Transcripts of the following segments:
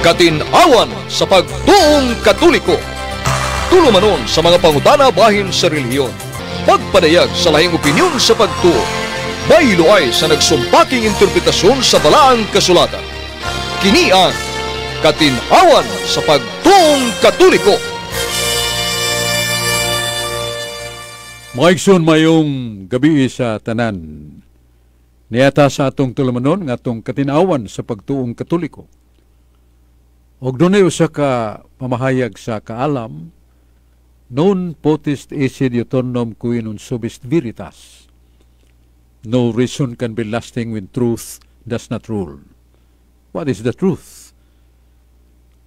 Katin-awan sa pagtuong Katoliko. Tulumanon sa mga pangutana bahin sa relihiyon. Pagpadayag sa lahing opinyon sa pagtuo. Baylo ay sa nagsumpaking interpretasyon sa Balaang Kasulatan. Kini ang Katin-awan sa pagtuong Katoliko. Mga igsoon, mayong gabi sa tanan. Niata sa atong tulumanon nga atong katinawan sa pagtuong Katoliko. Og dunay usa ka pamahayag sa kaalam, non potest esse diuturnum qui non subest veritas. No reason can be lasting when truth does not rule. What is the truth?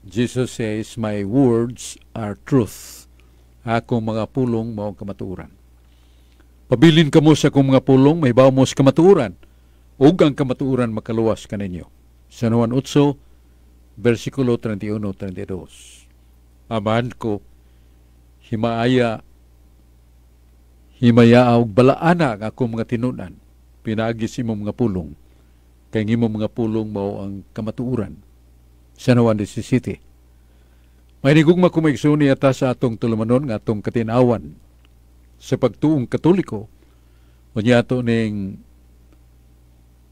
Jesus says, "My words are truth." Akong mga pulong mao ang kamatuoran. Pabilin kamo sa akong mga pulong, mahibaw mo sa kamatuoran, ug ang kamatuoran makaluwas kaninyo. San Juan 8, versikulo 31-32. Amahan ko, himaaya, himaya og balaana ang akong mga tinunan, pinaagi sa imong mga pulong, kay ang imong mga pulong mao ang kamatuoran. San Juan 17. May nigugma ko maigsoon, ata sa atong tulumanon nga atong katinawan sa pagtuong Katoliko, unya ato ning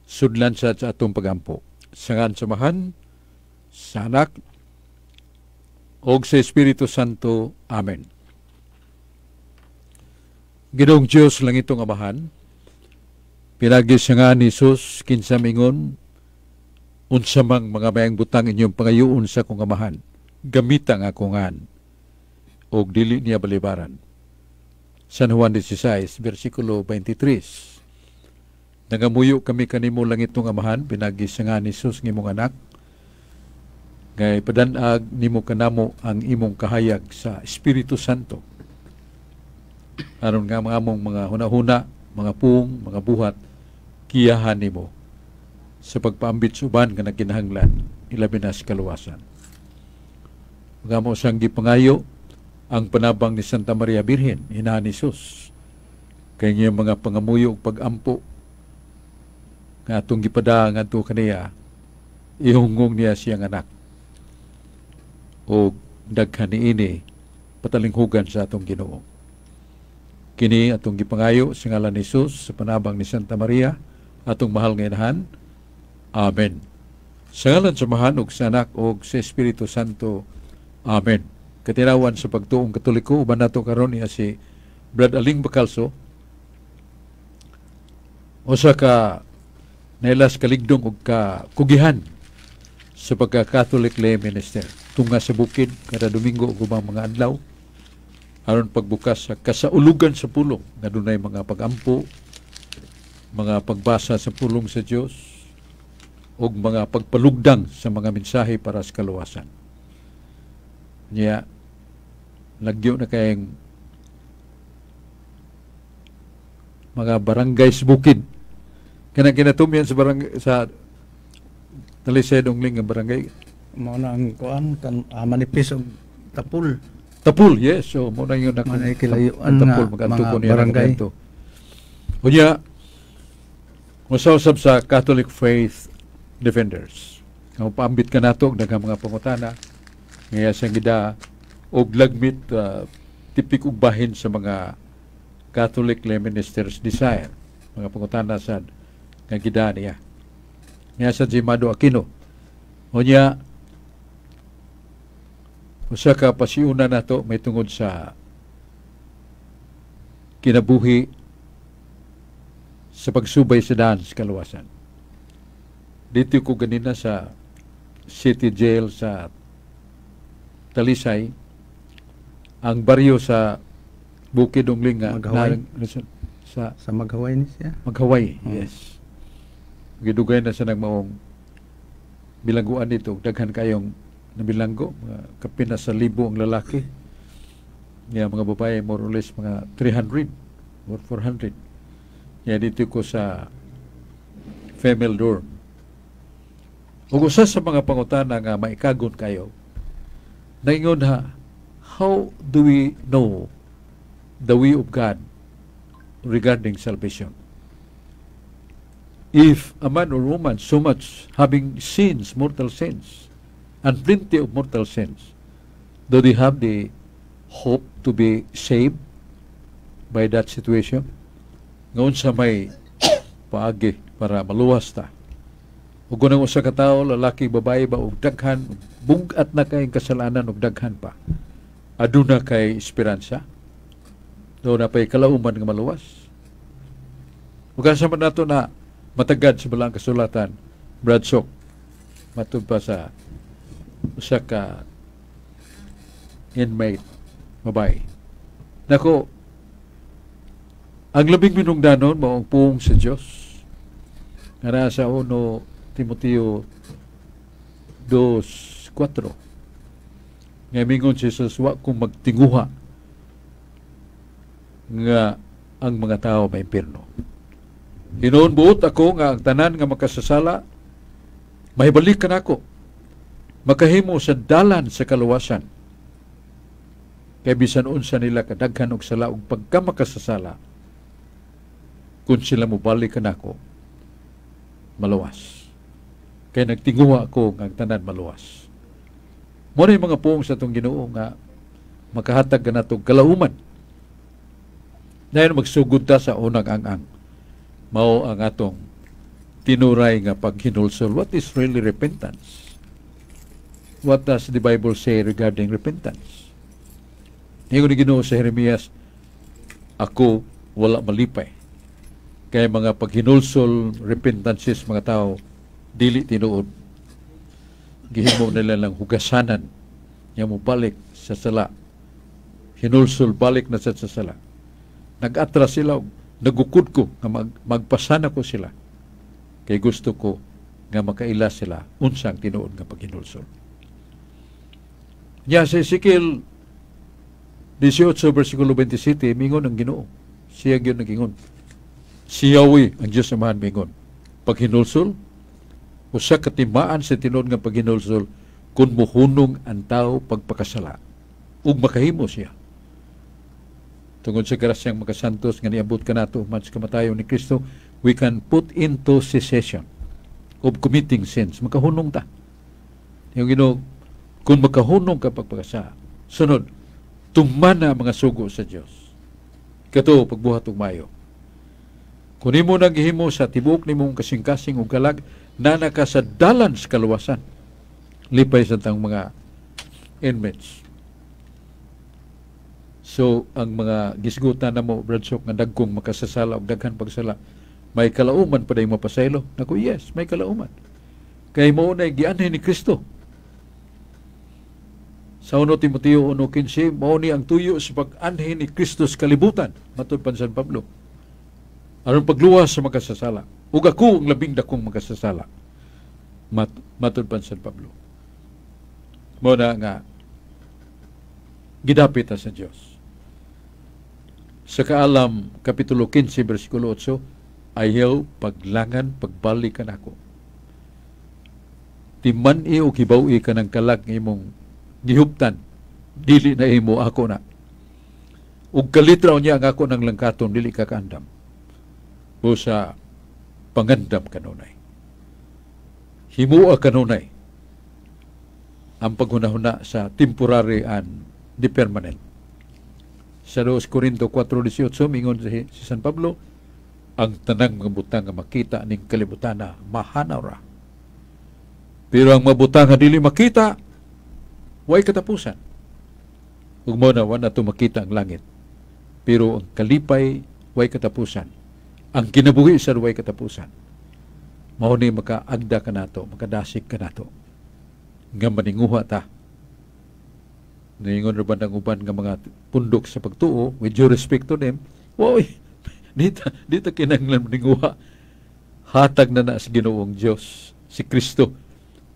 sudlan sa atong pagampo. Sa ngalan sa Amahan, sa Anak, og sa Espiritu Santo. Amen. Ginoong Diyos, langitong Amahan, pinaagi sa ngalan ni Jesus, kinsa mingon, "Unsa mang mga mayang butang inyong pangayoon sa akong Amahan, gamita ang akong ngan, og dili niya balibaran." San Juan 16, versikulo 23. Nagamuyo kami kanimo, langitong Amahan, pinaagi sa ngalan ni Jesus nga imong Anak, nga ipadanag nimo kanamo ang imong kahayag sa Espiritu Santo aron nga mga among mga hunahuna, mga puong, mga buhat, giyahan nimo sa pagpaambit sa uban nga nagkinahanglan, ilabi na sa kaluwasan. Mga mo sang gipangayo ang panabang ni Santa Maria Birhen, ina ni Jesus, kay ngayong mga pangamuyo ug pagampo nga atong gipada ngadto kaniya, ihungong niya siyang Anak o daghan niini patalinghugan sa atong Ginoo. Kini atong gipangayo sa ngalan ni Jesus, sa panabang ni Santa Maria, atong mahal nga Inahan. Amen. Sa ngalan sa Amahan ug sa Anak ug sa Espiritu Santo. Amen. Katinawan sa pagtuong Katoliko, uban nato karon niya si Brad Aling Bacalso, usa ka nailas kaligdong ug ka kugihan sa pagka-Catholic lay minister. Tunga sa bukid kada Domingo ug ubang mga adlaw aron pagbukas sa kasaulugan sa pulong nga dunay mga pagampo, mga pagbasa sa pulong sa Dios ug mga pagpalugdang sa mga mensahe para sa kaluwasan. Niya lagyo na kayong mga barangay sa bukid. Kanang kinatumyan sa barangay sa Talisay Dongling nga barangay. Mao na ang kuan kan manipis og tapul. Tapul, yes. So mo na yun akong Mao na kilayuan tapul nga magadto mga ko niya barangay. Nakagadto. Unya, usab sa Catholic Faith Defenders. Nga paambit ka nato og daghang mga pangutana nga siyang gida og lagmit tipik og bahin sa mga Catholic lay ministers desire. Mga pangutana sad nga gida niya. Nga sa si Mado Aquino. Unya, usa ka pasiuna nato may tungod sa kinabuhi sa pagsubay sa daan sa kaluwasan. Dito ko ganina sa City Jail sa Talisay, ang baryo sa Bukid Ungling nga Maghaway. Sa Sa Maghaway ni siya. Maghaway, yes. Gidugay na sa nagmaong bilangguan dito. Daghan kayong nabilanggo, mga kapin na sa libo ang lalaki. Nga mga babae, more or less mga 300 or 400. Nga dito ko sa female dorm. Ug usa sa mga pangutana nga maikagon kayo, naingon ha, how do we know the way of God regarding salvation? If a man or woman so much having sins, mortal sins, And plenty of mortal sins. Do they have the hope to be saved by that situation? Nga unsa may paagi para maluwas ta? Ug kung ang usa ka tawo, lalaki, babae ba, og daghan, bug-at na kay kasalanan og daghan pa, aduna kay esperansa? Duna pay kalauman nga maluwas? Ug asa man nato na matagad sa Balaang Kasulatan, Brad Sok, matud pa sa usa ka inmate babae? Nako, ang labing minungdanon mao ang puong sa Dios. Nga naa sa 1 Timoteo 2:4. Nga mingon si Jesus, "Wa ko magtinguha nga ang mga tao maimpirno. Hinuon buot ako nga ang tanan nga makasasala mahibalik kanako, makahimo sa dalan sa kaluwasan. Kay bisan unsa nila kadaghan og sala og pagka makasasala, kung sila mobalik kanako, maluwas. Kay nagtinguha ako nga ang tanan maluwas." Mao na mga puong sa atong Ginoo nga makahatag kanato kalauman. Dayon magsugod ta sa unang ang-ang. Mao ang atong tinuray nga paghinulsol. What is really repentance? What does the Bible say regarding repentance? Ingon ni Ginoo sa Jeremias, "Ako wala malipay kay mga paghinulsol, repentances, mga tao, dili tinuod. Gihimo nila lang hugasanan nga mo balik sa sala. Hinulsol, balik na sa sala. Nag-atras sila, og nagukod ko nga magpasana ko sila. Kay gusto ko nga makaila sila unsang tinuod nga paghinulsol." Nya sa Ezekiel 18 versikulo 27, mingon ang Ginoo. Siya gyud nagingon. Si Yahweh ang Diyos Amahan mingon. Paghinulsol, usa ka timaan sa tinuod nga paghinulsol kung muhunong ang tao pagpakasala ug makahimo siya. Tungod sa grasyang makasantos nga niabot kanato human sa kamatayon ni Kristo, we can put into cessation of committing sins. Makahunong ta. Yung Ginoo, kung makahunong ka pagpakasala, sunod, tumana ang mga sugo sa Dios. Kato, pagbuhat og mayo. Kung nimo nang gihimo sa tibuok nimong kasing-kasing ug kalag, nana ka sa dalan sa kaluwasan. Lipay sa tang mga inmates. So, ang mga gisgutan namo, Brad Sok, nga dagkong makasasala og daghan pagsala, may kalauman pa dayong mapasaylo? Naku, yes, may kalauman. Kay mao na gianhi ni Kristo. Sa 1 Timoteo 1:15, mao ni ang tuyo sa pag-anhi ni Kristo sa kalibutan, matud pa San Pablo, aron pagluwas sa makasasala. Ug ako ang labing dakong makasasala. Matud pa San Pablo. Mao na nga gidapit ta sa Dios. Sa Kaalam, Kapitulo 15, versikulo 8, "Ayaw paglangan pagbalik kanako. Timan-i o hibaw-i ka ng kalag nga imong gihuptan, dili na imo, ako na. Ug kalitra niya ang ako ng langkaton, dili ka kaandam. Busa pangandam kanunay. Himua kanunay ang paghunahuna sa temporary and the permanent." Sa 2 Corinto 4:18, mingon si San Pablo, "Ang tanang mga butang nga makita ning kalibutan na mahanaw ra. Pero ang mabutang nga dili makita, way katapusan." Ug mao na wa nato makita ang langit. Pero ang kalipay way katapusan. Ang kinabuhi sa way katapusan. Mao ni makaagda kanato, makadasig kanato nga maninguha ta. Ningon ra ba ng uban nga mga pundok sa pagtuo, with due respect to them, "Woy, dita kinahanglan maninguha. Hatag na na sa Ginoong Dios, si Kristo.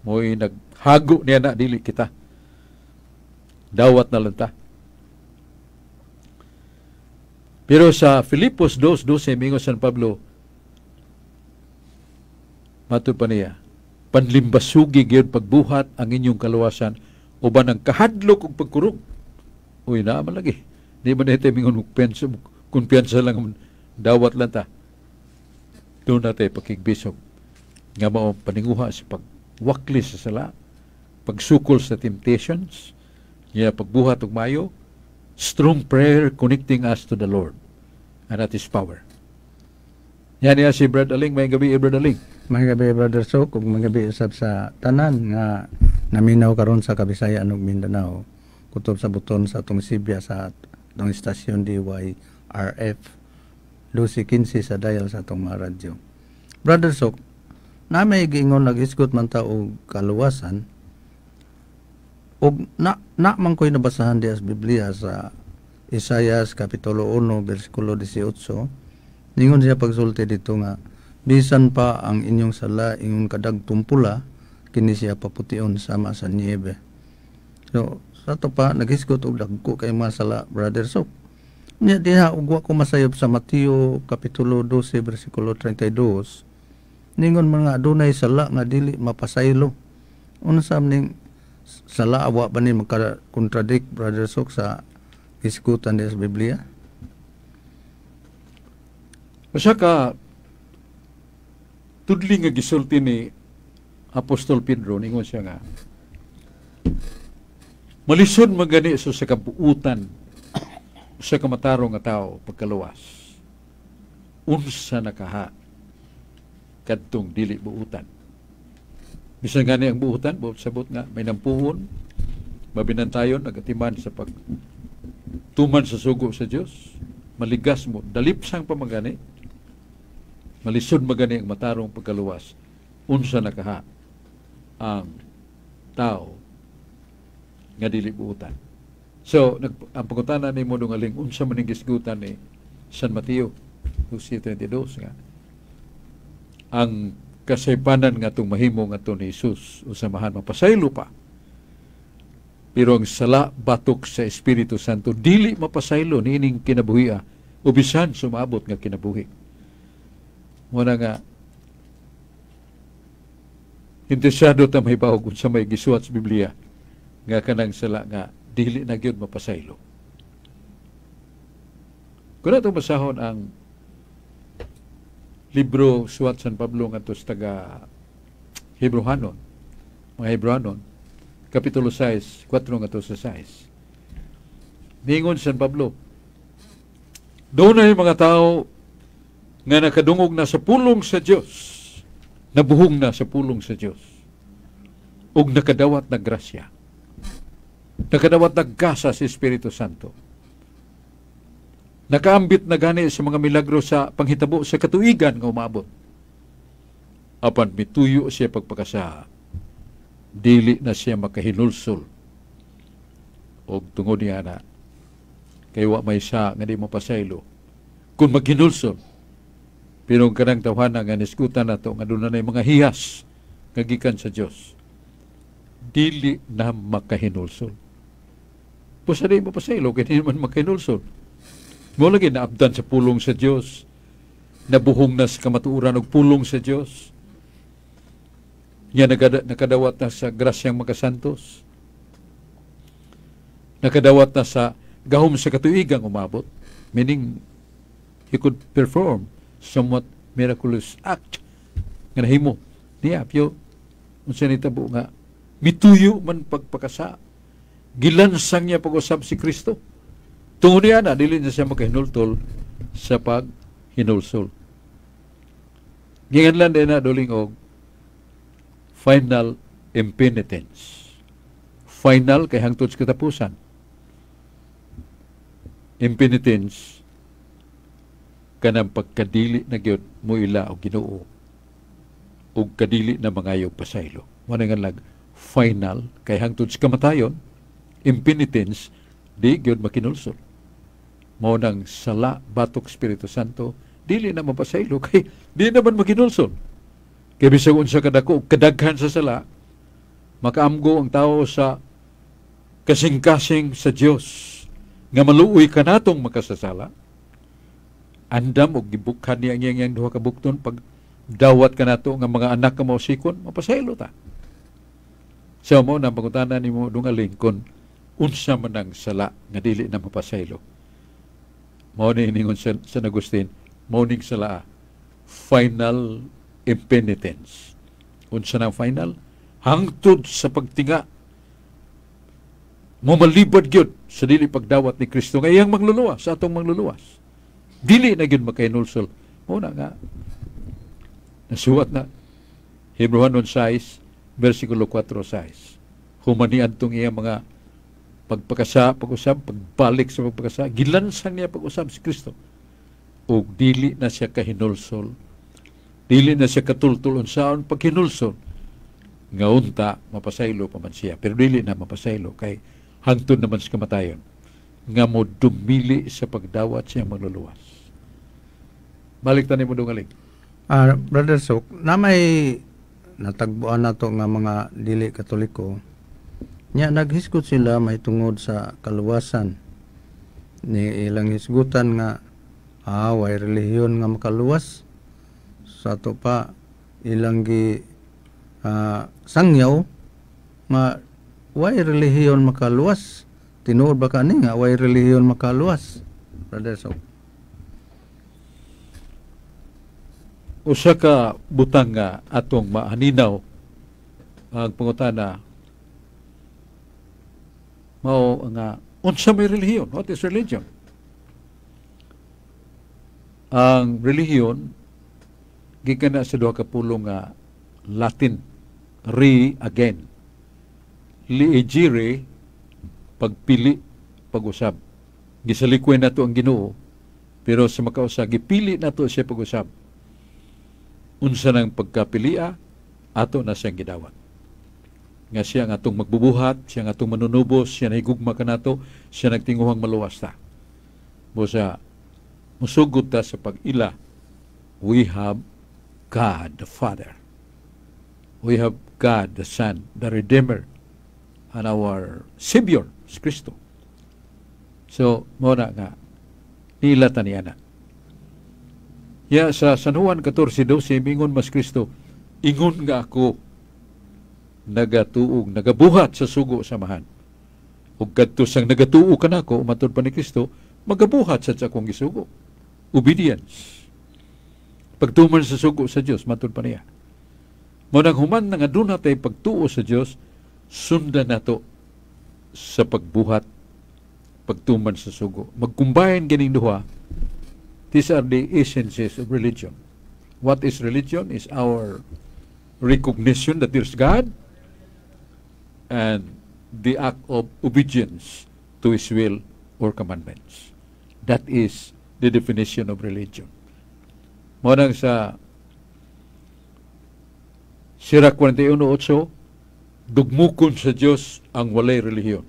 Mo'y naghago niya na, dili kita. Dawat na lang ta." Pero sa Filipos 2:12, mingon San Pablo, matud pa niya, "Panlimbasugi gyud pagbuhat ang inyong kaluwasan uban ang kahadlok ug pagkurog." Uy, naa man lagi. Di man ito mingon kumpiyansa, kumpiyansa lang, dawat lang ta. Duna tay pakigbisog nga mao paninguha sa pagwakli sa sala. Pagsukol sa temptations, niya pagbuhat og mayo, strong prayer connecting us to the Lord. And that is power. Yan niya si Brad Aling. Maayong gabii, Brad Aling. Maayong gabii, Brother Sok, ug maayong gabii usab sa tanan nga naminaw karon sa Kabisayaan ug Mindanao kutob sa buton sa atong sibya sa atong istasyon DYRF 1215 sa dial sa atong mga radyo. Brother Sok, na may giingon nag-isgot man ta og kaluwasan ug na na man ko'y nabasahan diya sa Biblia sa Isayas Kapitulo 1 bersikulo 18. Ningon siya pagsulti dito nga bisan pa ang inyong sala ingon kadagtong pula, kini siya papution sama sa niebe. So sa to pa naghisgot og dagko kay mga sala, Brother Sok. Nya diha ug wa ko masayop sa Mateo Kapitulo 12 bersikulo 32, ningon mga adunay sala nga dili mapasaylo. Unsa ning sala? Awa ba ni maka contradict, Brother Sok, sa hisgutan diha sa Biblia? Usa ka tudli nga gisulti ni Apostol Pedro, ningon siya nga malisod magani sa kabuutan sa kamatarong nga tao pagkaluwas. Unsa nakaha kadtong dili buutan? Bisan gani ang buutan, buot sabot nga may nampuhon, mabinantayon, nagatiman sa pag tuman sa sugo sa Dios, maligas mo, dalipsang pamagani, malisod magani ang matarong pagkaluwas. Unsa nakaha ang tao nga dili buutan? So, ang pangutana nimo, Dungaling, unsa man ning gisgutan ni San Mateo 12:32 nga ang kasaypanan nga itong mahimo nga ni Jesus usamahan mapasaylo pa, pero ang sala batok sa Espiritu Santo dili mapasaylo niining kinabuhia o bisan sumabot nga kinabuhi? Muna nga interesado ta mahibaw kung sa may gisuwat sa Biblia nga kanang sala nga dili na gyud mapasaylo. Kung nato basahon ang libro suwat San Pablo ngadto sa taga Hebrohanon, mga Hebrohanon, Kapitulo 6, 4 ngadto sa 6. Ningon San Pablo, doon ay mga tao nga nakadungog na sa pulong sa Dios, nabuhong na sa pulong sa Dios, ug nakadawat na grasya, nakadawat na gasa sa Espiritu Santo, nakaambit na gani sa mga milagro sa panghitabo sa katuigan nga umabot. Apan mituyo siya pagpakasa, dili na siya makahinulsol. Og tungod niya na, kay wa may sa nga di mapasaylo kung maghinulsol. Pero ang kanang tawhana nga nisgutan nato nga doon na mga hiyas nga gikan sa Dios, dili na makahinulsol. Pusa di mapasaylo, kay di man makahinulsol. Mo lagi naabdan sa pulong sa Dios, nabuhong na sa kamatuoran og pulong sa Dios. Nya nakadawat na sa grasyang makasantos. Nakadawat na sa gahom sa katuigang umabot, meaning he could perform somewhat miraculous act nga nahimo niya, pero unsa nitabo nga mituyo man pagpakasa, gilansang niya pag-usab si Kristo. Tungod niya na, dili na siya makahinultol sa paghinulsol. Gingan lang din na, Duling, og final impenitence. Final kay hangtod sa katapusan. Impenitence kanang pagkadili na gyud mo ila og Ginoo ug kadili na mangayo pasaylo. Mo nga lag final kay hangtod sa kamatayon, impenitence di gyud makinulsol. Mao nang sala batok Espiritu Santo dili na mapasaylo kay di naman makinulsol. Kay bisag unsa kadako kadaghan sa sala, makaamgo ang tao sa kasing-kasing sa Dios nga maluoy kanatong makasasala. Andam og gibukhan niya ang iyang duha ka bukton pag dawat kanato nga mga anak ka mausikon, mapasaylo ta. So mo na pangutana nimo, Dungaling, kon unsa man ang sala nga dili na mapasaylo. Mao ni iningon sa San Agustin, mao ning sala final impenitence. Unsa nang final? Hangtod sa pagtinga. Momalibad gyud sa dili pagdawat ni Kristo nga iyang mangluluwas, sa atong mangluluwas. Dili na gyud makahinulsol. Mao na nga nasuwat na Hebreohanon 6 versikulo 4-6. Human niadtong iyang mga pagpakasa, pag-usab, pagbalik sa pagpakasa, gilansang niya pag-usab si Kristo. Ug dili na siya kahinulsol. Dili na siya katultul unsaon paghinulsol. Nga unta, mapasaylo pa man siya. Pero dili na mapasaylo kay hangtod naman sa kamatayon nga mo dumili sa pagdawat siyang magluluwas. Balik tani mo, dungaling. Ah, Brother Sok, na may natagbuan nato nga mga dili Katoliko. Nya naghisgot sila mahitungod sa kaluwasan. Ni ilang hisgutan nga way relihiyon nga makaluwas. Sa ato pa ilang gi sangyaw nga way relihiyon makaluwas. Tinuod ba kani nga way relihiyon makaluwas? Brother Sok. Usa ka butang nga atong maaninaw ang pangutana mao nga unsa may relihiyon? What is religion? Ang relihiyon gikan na sa duha ka pulong nga Latin, re again. Liegere, pagpili, pag-usab. Gisalikoy nato ang Ginoo, pero sa makausa gipili nato siya pag-usab. Unsa nang pagkapilia, ato na siyang gidawat. Nga siya ang atong magbubuhat, siya ang atong manunubos, siya nahigugma kanato, siya nagtinguhang maluwas ta. Busa, musugod ta sa pag-ila, we have God the Father. We have God the Son, the Redeemer, and our Savior, si Kristo. So, mao na nga, nila ta niya na. Ya sa San Juan 14:12, mingon mas Kristo, ingon nga ako nagatuog, nagabuhat sa sugo sa Amahan. Ug kadto sang nagatuo kanako, matud pa ni Kristo, magabuhat sad sa akong gisugo. Obedience. Pagtuman sa sugo sa Dios, matud pa niya. Mao nang human nga aduna tay pagtuo sa Dios, sundan nato sa pagbuhat, pagtuman sa sugo. Magkumbayan kining duha. These are the essences of religion. What is religion? Is our recognition that there's God and the act of obedience to His will or commandments. That is the definition of religion. Mao nang sa Sirach 41:8, dugmukon sa Dios ang walay relihiyon.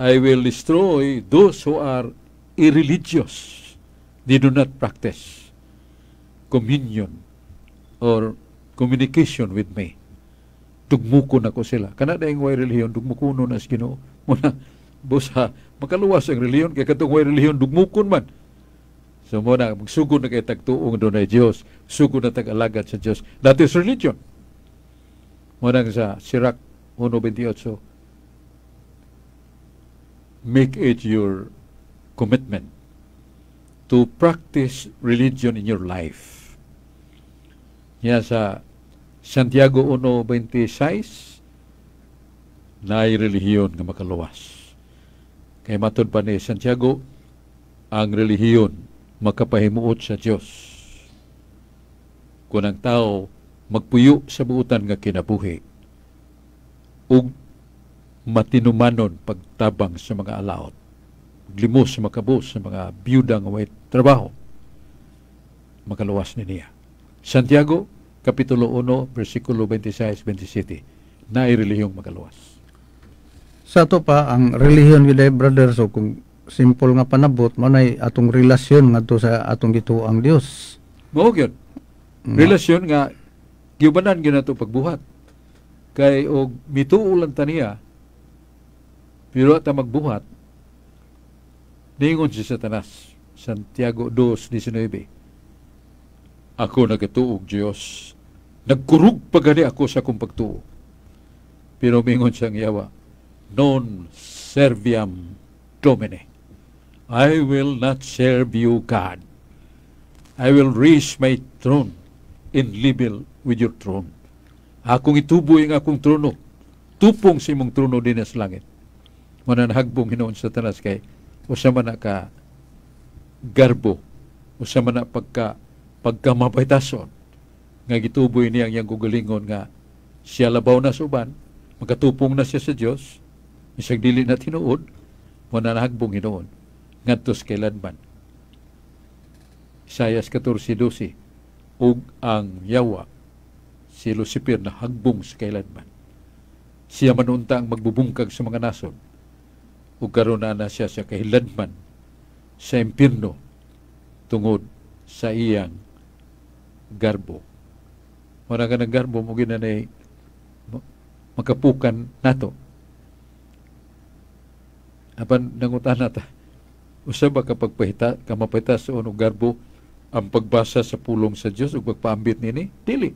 I will destroy those who are irreligious. They do not practice communion or communication with me. Dugmukon ako sila. Kana na yung way relihiyon, dugmukuno na sa Ginoo. Muna, busa, makaluwas ang relihiyon, kaya katong way relihiyon, dugmukon man. So muna, magsugod na kay tagtuong doon ay Diyos, sugod na tag-alagad sa Diyos. That is religion. Muna sa Sirach 1:28, make it your commitment to practice religion in your life. Ya sa Santiago 1:26, naay relihiyon nga makaluwas. Kay matud pa ni Santiago, ang relihiyon makapahimuot sa Dios. Kung ang tao magpuyo sa buutan nga kinabuhi ug matinumanon pagtabang sa mga alaot, limos sa makabos sa mga biyuda nga way trabaho, makaluwas ni niya. Santiago, Kapitulo 1, versikulo 26-27, naay relihiyong makaluwas. Sa ato pa, ang relihiyon gyud, brother, so kung simple nga panabot, mao nay atong relasyon ngadto sa atong gituoang Dios. Mao gyud. Relasyon nga giubanan gyud nato pagbuhat. Kay og mituo lang ta niya, pero ta magbuhat, ningon si Satanas, Santiago 2:19, ako nagatuog Dios, nagkurug pa gani ako sa akong pagtuo. Pero mingon siyang yawa, non serviam Domine. I will not serve you, God. I will raise my throne in level with your throne. Akong ituboy ang akong trono, tupong sa imong trono din sa langit. Mao na nahagbong hinuon Satanas kay usa man na ka garbo, usa man na pagka mapahitason nga gituboy niya ang iyang kaugalingon nga siya labaw na sa uban, makatupong na siya sa Dios, isag dili na tinuod. Mao na nahagbong hinuon ngadto sa kailanman. Isayas 14:12, ug ang yawa, si Lucifer, na hagbong sa kailanman. Siya man unta ang magbubungkag sa mga nasod ug karon na na siya sa kahiladman sa impirno tungod sa iyang garbo. Mura ka ng garbo mo ginanay makapukan nato. Apan nangutana ta, usa ba kapag pahita, kamapahita sa unong garbo ang pagbasa sa pulong sa Dios ug pagpaambit nini? Dili.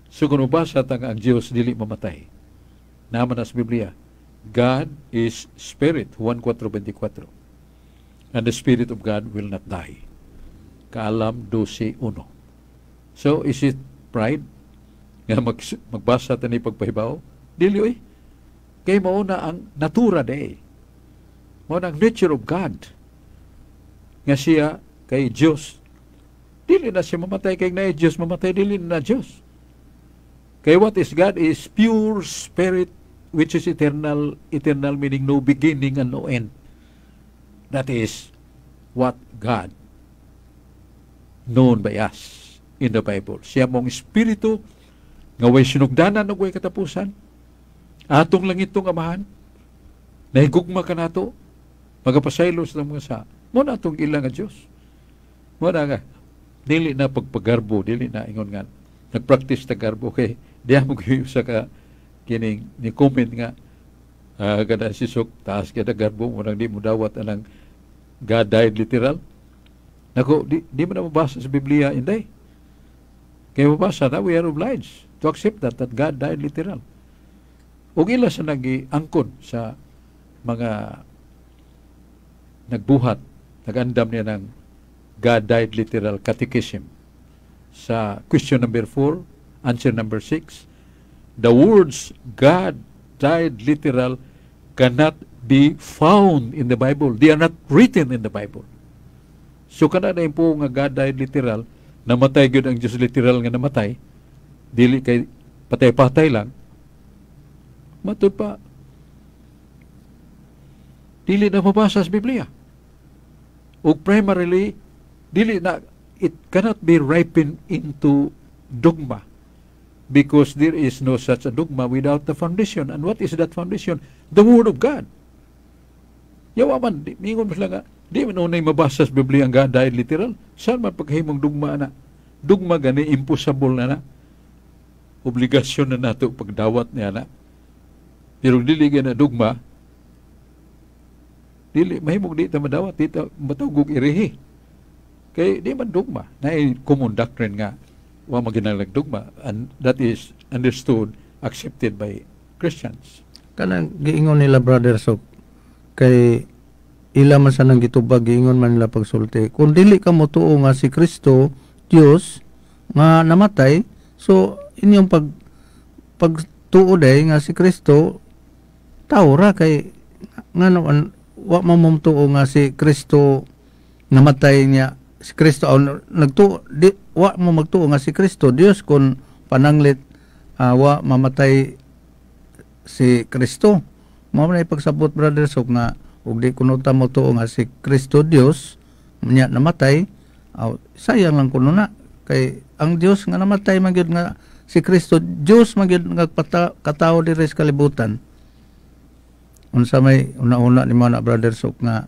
So kung ubasa ta nga ang Dios dili mamatay. Naman na sa Biblia, God is spirit, Juan 4:24. And the spirit of God will not die. Kaalam 12:1. So, is it pride nga magbasa ta ni pagpahibaw? Dili oy. Kay mao na ang natura day. Mao na ang nature of God. Nga siya kay Dios. Dili na siya mamatay kay na Dios mamatay, dili na Dios. Kay what is God is pure spirit which is eternal, eternal meaning no beginning and no end. That is what God known by us in the Bible. Siya mong espiritu nga way sinugdanan ug way katapusan. Atong langitong Amahan, nahigugma ka nato, magapasaylo sa mga sa, mao na atong ila nga Diyos. Mao na nga, dili na pagpagarbo, dili na ingon nga, nagpractice ta garbo, kay diya mo sa ka, kining ni comment nga, kada si Sok, taas kada garbo mo nang di mo dawat anang God died literal. Nako, di mo na mabasa sa Biblia, inday. Kaya mabasa na, we are obliged to accept that God died literal. Ug ila sa nag-angkon sa mga nagbuhat, nag-andam niya ng God died literal catechism. Sa question number 4, answer number 6, the words "God died literal" cannot be found in the Bible. They are not written in the Bible. So kana na po nga God died literal, namatay gyud ang Diyos literal nga namatay, dili kay patay-patay lang, matud pa, dili na mabasa sa Biblia. Ug primarily, dili na, it cannot be ripened into dogma because there is no such a dogma without the foundation. And what is that foundation? The Word of God. Yawa man, di, mingon mo sila nga, di man unay mabasa sa Biblia ang God died literal. Saan man paghimong dugma na? Dugma gani, impossible na na. Obligasyon na nato pagdawat niya na. Pero dili na dugma, dili mahimong di ta madawat, di ta matawag irehi. Kay di man dugma. Na common doctrine nga wa maginalag dugma and that is understood, accepted by Christians. Kanang giingon nila, Brother Sok, kay ila man sa nang gitubag, giingon man nila pagsulti kung dili ka motuo nga si Kristo Dios nga namatay, so inyong pagtuo day nga si Kristo tao ra, kay ngano wa man mo motuo nga si Kristo namatay niya si Kristo aw nagtuo di wa mo magtuo nga si Kristo Dios kung pananglit wa mamatay si Kristo. Mao man ipagsabot, Brother Sok, nga ug di kuno ta motuo nga si Kristo Dios nya namatay, aw sayang lang kuno na kay ang Dios nga namatay man gyud nga si Kristo Dios man gyud nga katawo diri sa kalibutan. Unsa may una-una nimo na, Brother Sok, nga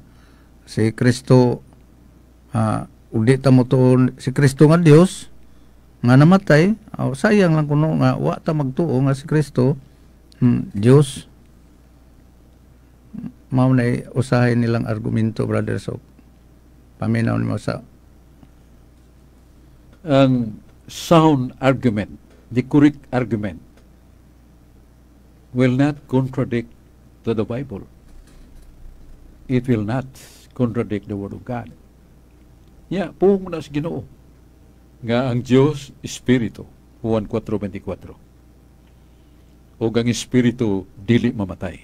si Kristo ug di ta motuo si Kristo nga Dios nga namatay, aw sayang lang kuno nga wa ta magtuo nga si Kristo Dios. Mao na usahay nilang argumento, Brother Sok. Paminaw nimo sa Ang sound argument, the correct argument, will not contradict to the Bible. It will not contradict the Word of God. Ya, puong na sa Ginoo nga ang Dios Espiritu, Juan 4:24. Ug ang Espiritu dili mamatay.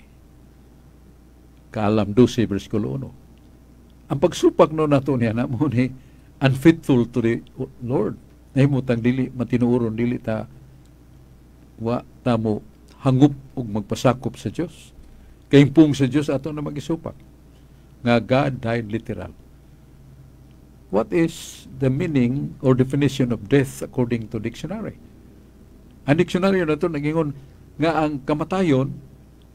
Kaalam 12 versikulo 1. Ang pagsupak no nato niya na mo ni unfaithful to the Lord. Nahimutang dili matinuoron, dili ta, wa ta mo hangup og magpasakop sa Dios. Kay pung sa Dios ato na magisupak nga God died literal. What is the meaning or definition of death according to dictionary? Ang dictionary na ito nagingon nga ang kamatayon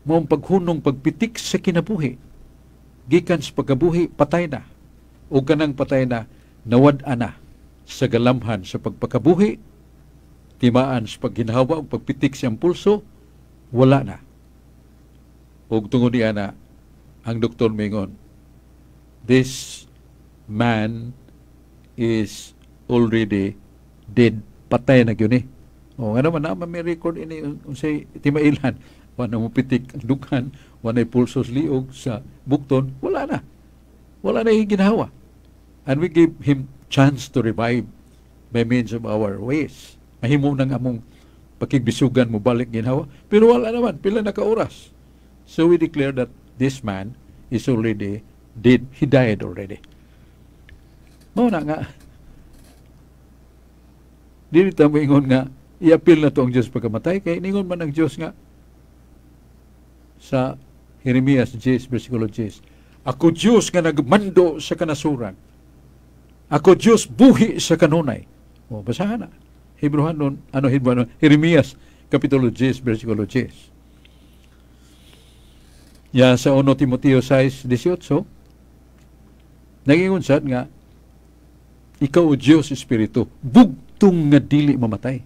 mo ang paghunong, pagpitik sa kinabuhi. Gikan sa pagkabuhi, patay na. O kanang patay na, nawad na sa galamhan sa pagpakabuhi, timaan sa pagginhawa o pagpitik sa pulso, wala na. Ug tungod niya na, ang doktor mingon, "This man is already dead." Patay na gyud ni. O, nga naman, naman may record ini unsay timailan. Wala mo pitik ang dughan, wala pulso sa liog, sa bukton, wala na. Wala na ginhawa. And we give him chance to revive by means of our ways. Mahimo nang among pakigbisugan mo balik ginhawa. Pero wala naman, pila na ka oras. So we declare that this man is already dead. He died already. Mao na nga, dili ta moingon nga i-appeal na to ang Diyos pagkamatay, kay ningon man ang Diyos nga sa Jeremias 10 versikulo 10, "Ako Diyos nga nagmando sa kanasuran. Ako Diyos buhi sa kanunay." O, basahan na. Hebreohanon, ano, Hebreohanon, Jeremias kapitulo 10 versikulo 10. Ya sa 1 Timoteo 6:18, nagingon sad nga ikaw, o Diyos Espiritu, bugtong nga dili mamatay.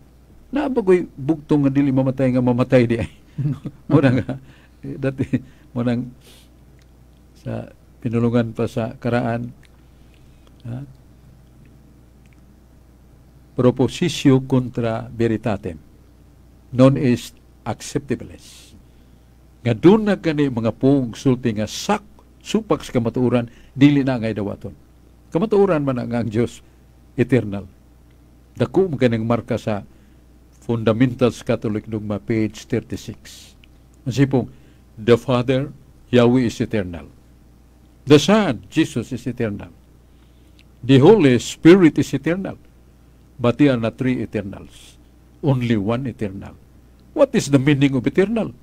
Naa ba ko'y bugtong nga dili mamatay nga mamatay di ay? Muna nga, eh, dati, munang sa pinulungan pa sa karaan, ha? Propositio contra veritatem non est acceptabilis. Nga doon na gani mga pung sulti nga sak supak sa kamatuoran, dili na ngay dawaton. Kamatuoran man nga ang Diyos eternal. Dako mo kanang marka sa Fundamentals Catholic Dogma, page 36. Ang the Father, Yahweh, is eternal. The Son, Jesus, is eternal. The Holy Spirit is eternal. But they are not three eternals. Only one eternal. What is the meaning of eternal?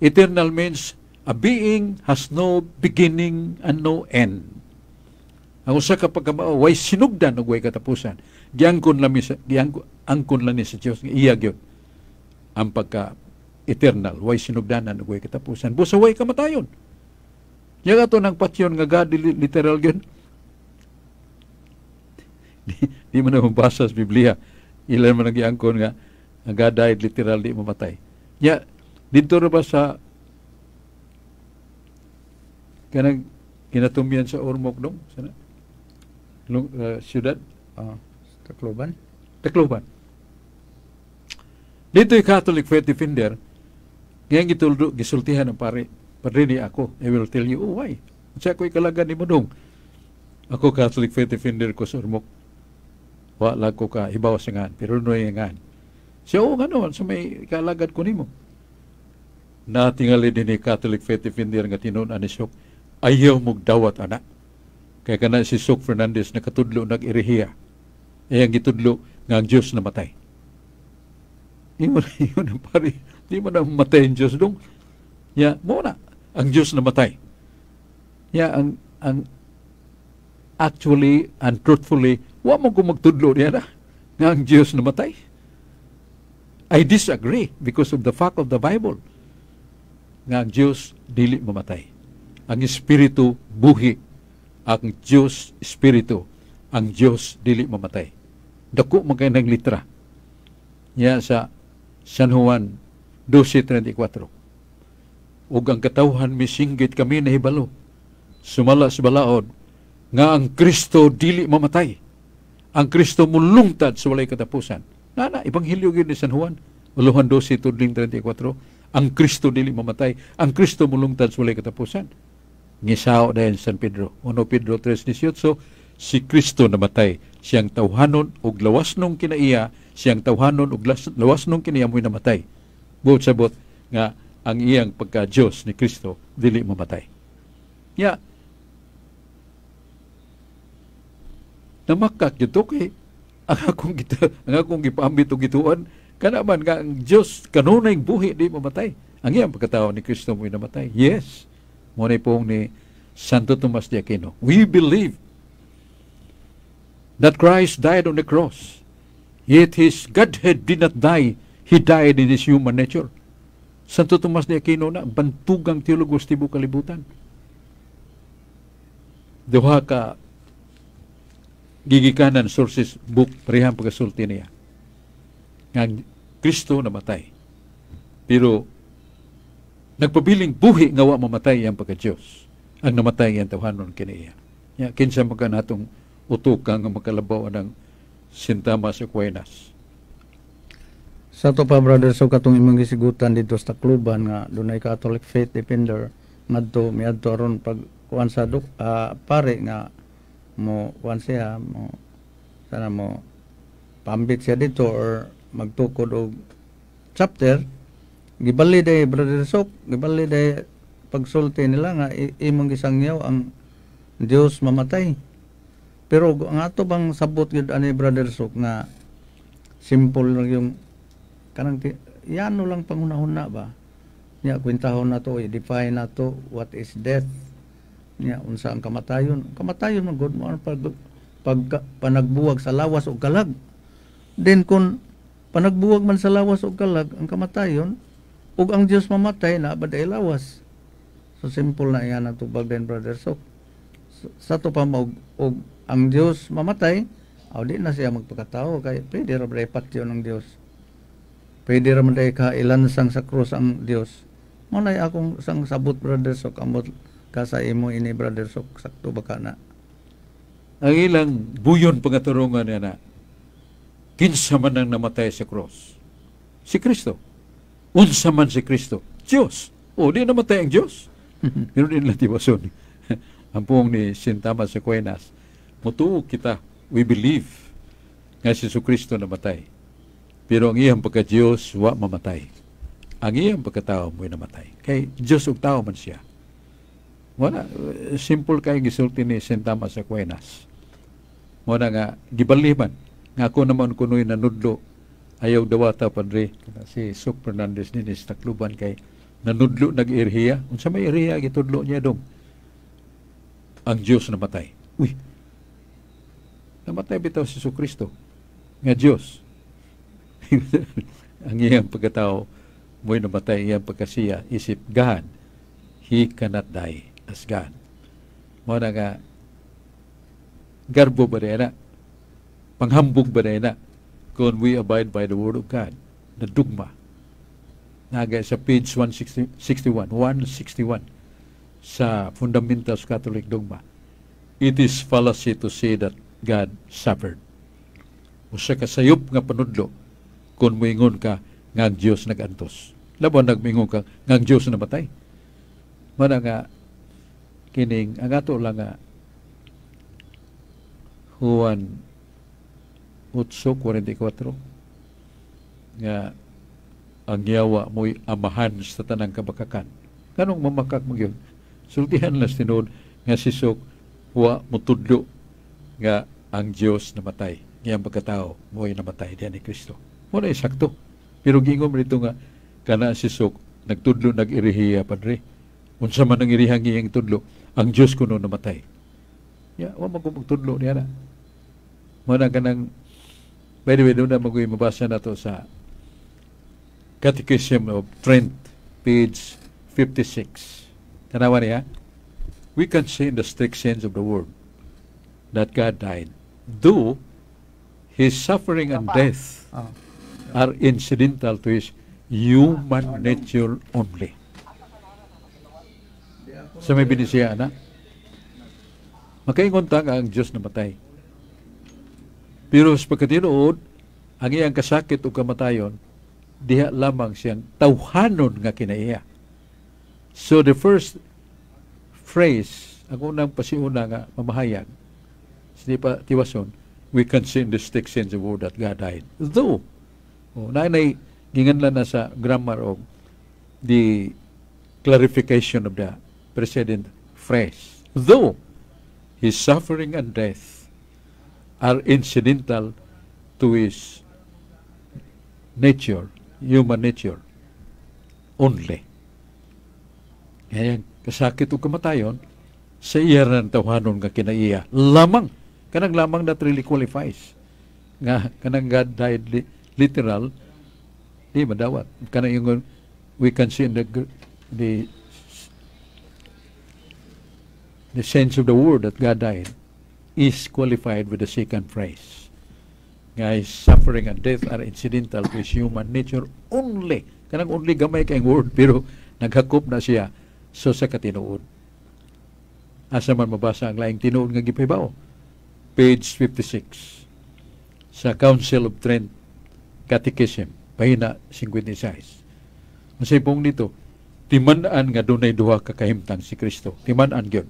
Eternal means a being has no beginning and no end. Ang usa ka pagkamao way sinugdan ug way katapusan. Giangkon lang sa giangkon angkon lang ni sa Dios nga iya gyud ang pagka eternal, way sinugdanan ug way katapusan. Busa way kamatayon. Nya ato nang patyon nga God literal gyud. Di man na mabasa sa Biblia. Ilan man ang giangkon nga ang God died literal, di mamatay. Nya didto ra ba sa kanang kinatumyan sa Ormoc dong sana? Siyudad? Tacloban. Tacloban. Dito yung Catholic Faith Defender, ngayon gituldo, gisultihan ng pare, "Padre ni ako, I will tell you," "Oh, why? Siya ko ikalagan ni mo dong." "Ako Catholic Faith Defender ko sa Ormoc. Wa lang ko ka hibaw sa ngan, pero no ngan." Siya, "Oo nga naman, sa may kalagad ko nimo." Natingali din ni Catholic Faith Defender nga tinuon ni Sok, ayaw mong dawat ana. Kaya kana si Sok Fernandez nakatudlo nag-erehiya. Iyang gitudlo nga ang Diyos namatay. Ingon ingon ang pare, di mo na mamatay ang Diyos dong. Ya, mo na, ang Diyos namatay. Ya, ang actually and truthfully, wa mo ko magtudlo niya na nga ang Diyos namatay. I disagree because of the fact of the Bible nga ang Diyos dili mamatay. Ang Espiritu buhi. Ang Diyos Espiritu. Ang Diyos dili mamatay. Dako man kay ng litra. Ya sa San Juan 12:34. "Ug ang katawhan misinggit, kami nahibalo sumala sa balaod nga ang Kristo dili mamatay. Ang Kristo mulungtad sa walay katapusan." Na, Ebanghelyo gyud ni San Juan. Juan 12 tudling 34. Ang Kristo dili mamatay. Ang Kristo mulungtad sa walay katapusan. Ngisao dahil San Pedro. 1 Pedro 3:18, si Kristo namatay. Siyang tawhanon ug lawas nung kinaiya, siyang tawhanon ug lawas nung kinaiya mo'y namatay. Buot sabot nga ang iyang pagka-Diyos ni Kristo dili mamatay. Ya, namakak dito kay ang akong gipaambit og gituan kana man nga ang Dios kanunay buhi, di mamatay. Ang iyang pagkatao ni Kristo mo'y namatay. Yes, mo ni pong ni Santo Tomas de Aquino. We believe that Christ died on the cross, yet his Godhead did not die. He died in his human nature. Santo Tomas de Aquino na bantugang teologo sa tibuok kalibutan. Duha ka gigikanan sources book, parehang pagkasulti niya. Nga ang Kristo namatay. Pero nagpabiling buhi nga wa mamatay iyang pagka-Diyos. Ang namatay iyang tawhanon kiniya. Ya, kinsa man ka natong utok nga makalabaw ng Saint Thomas Aquinas? Sa to pa, brother, so katong imong gisigutan dito sa Tacloban nga dunay Catholic Faith Defender ngadto, miadto aron pag kuan sa duk, pare nga mo kuan siya, mo sana mo pambit siya dito or magtukod og chapter. Gibali day, brother Sok, gibali day pagsulti nila nga imong gisangyaw ang Dios mamatay. Pero ang ato bang sabot gyud ani, brother Sok, nga simple lang yung kanang yano lang panghunahuna ba niya. Kwentahon na to, i-define na to what is death niya, unsa ang kamatayon. Kamatayon man gud mo ang pag panagbuwag sa lawas o kalag. Then kung panagbuwag man sa lawas o kalag ang kamatayon ug ang Dios mamatay na ba day lawas? So simple na yan ang tubag din, brother. So sa to pa og, og ang Dios mamatay, aw di na siya magpakatao kay pwede ra ba patyon ang Dios? Pwede ra man day ka ilansang sa krus ang Dios. Mo na akong sang sabot, brother. So kamot ka sa imo ini, brother. So sakto ba ka na? Ang ilang buyon pangaturungan niya na kinsa man ang namatay sa cross? Si Kristo. Unsa man si Kristo? Diyos. O, di namatay ang Diyos. Pero di nila tiwason ang puong ni Saint Thomas Aquinas. Mutuo kita, we believe nga si Kristo namatay. Pero ang iyang pagka-Diyos, wa mamatay. Ang iyang pagkatao mo'y namatay. Kay Diyos ug tao man siya. Wala, simple kay gisulti ni Saint Thomas Aquinas. Mo na nga gibaliman nga ako naman kuno'y nanudlo. Ayaw dawata, padre, si Sok Fernandez ni sa Tacloban kay nanudlo nag-irhiya. Unsa may irhiya gitudlo niya dong? Ang Diyos namatay. Uy. Namatay bitaw si Kristo nga Diyos. Ang iyang pagkatao mo'y namatay, iyang pagkasiya isip God, he cannot die as God. Mo na nga garbo ba na, panghambog ba na kung we abide by the word of God, the dogma naga sa page 161 161 sa Fundamentals Catholic Dogma: "It is fallacy to say that God suffered." Usa ka sayop nga panudlo kung moingon ka nga ang Dios nag-antos. Laban nagmingon ka nga ang Dios namatay. Mana nga kining ang ato lang nga Juan 8:44 nga ang yawa mo'y amahan sa tanang kabakakan. Kanong mamakak mo yun? Sultihan lang tinuod nga si Sok wa mutudlo nga ang Dios namatay. Ngayang pagkatao mo'y namatay diyan ni Kristo. Wala sakto. Pero gingon mo dito nga kana si Sok nagtudlo nag-irihiya, padre. Unsa man ang irihang iyang tudlo, ang Dios kuno namatay. Ya, wa man ko magtudlo niya na. Mo na kanang. By the way, doon na mag mabasa na to sa Catechism of Trent, page 56. Tanawa niya, we can say in the strict sense of the word that God died, though his suffering and death are incidental to his human nature only. Sa may binisiya na, makaingon ta nga ang Diyos namatay. Pero sa pagkatinuod, ang iyang kasakit o kamatayon, diha lamang siyang tawhanon nga kinaiya. So the first phrase, ang unang pasiuna nga mamahayag, hindi pa tiwason, we can see in the strict sense of word that God died. Though, oh, naanay, ginganlan na sa grammar of the clarification of the precedent phrase. Though his suffering and death are incidental to his nature, human nature, only. Kaya kasakit ug kamatayon sa iya ng tawhanon nga kinaiya. Lamang, kanang lamang that really qualifies. Nga, kanang God died literal, di madawat. Kanang ingon, we can see in the sense of the word that God died is qualified with the second phrase. Nga his suffering and death are incidental to his human nature only. Kanang only gamay kay word, pero naghakop na siya so sa katinuod. Asa man mabasa ang laing tinuod nga gipahibaw? Page 56 sa Council of Trent Catechism, pahina 56. Unsay pong nito? Timan-an nga dunay duha ka kahimtang si Kristo. Timan-an gyud.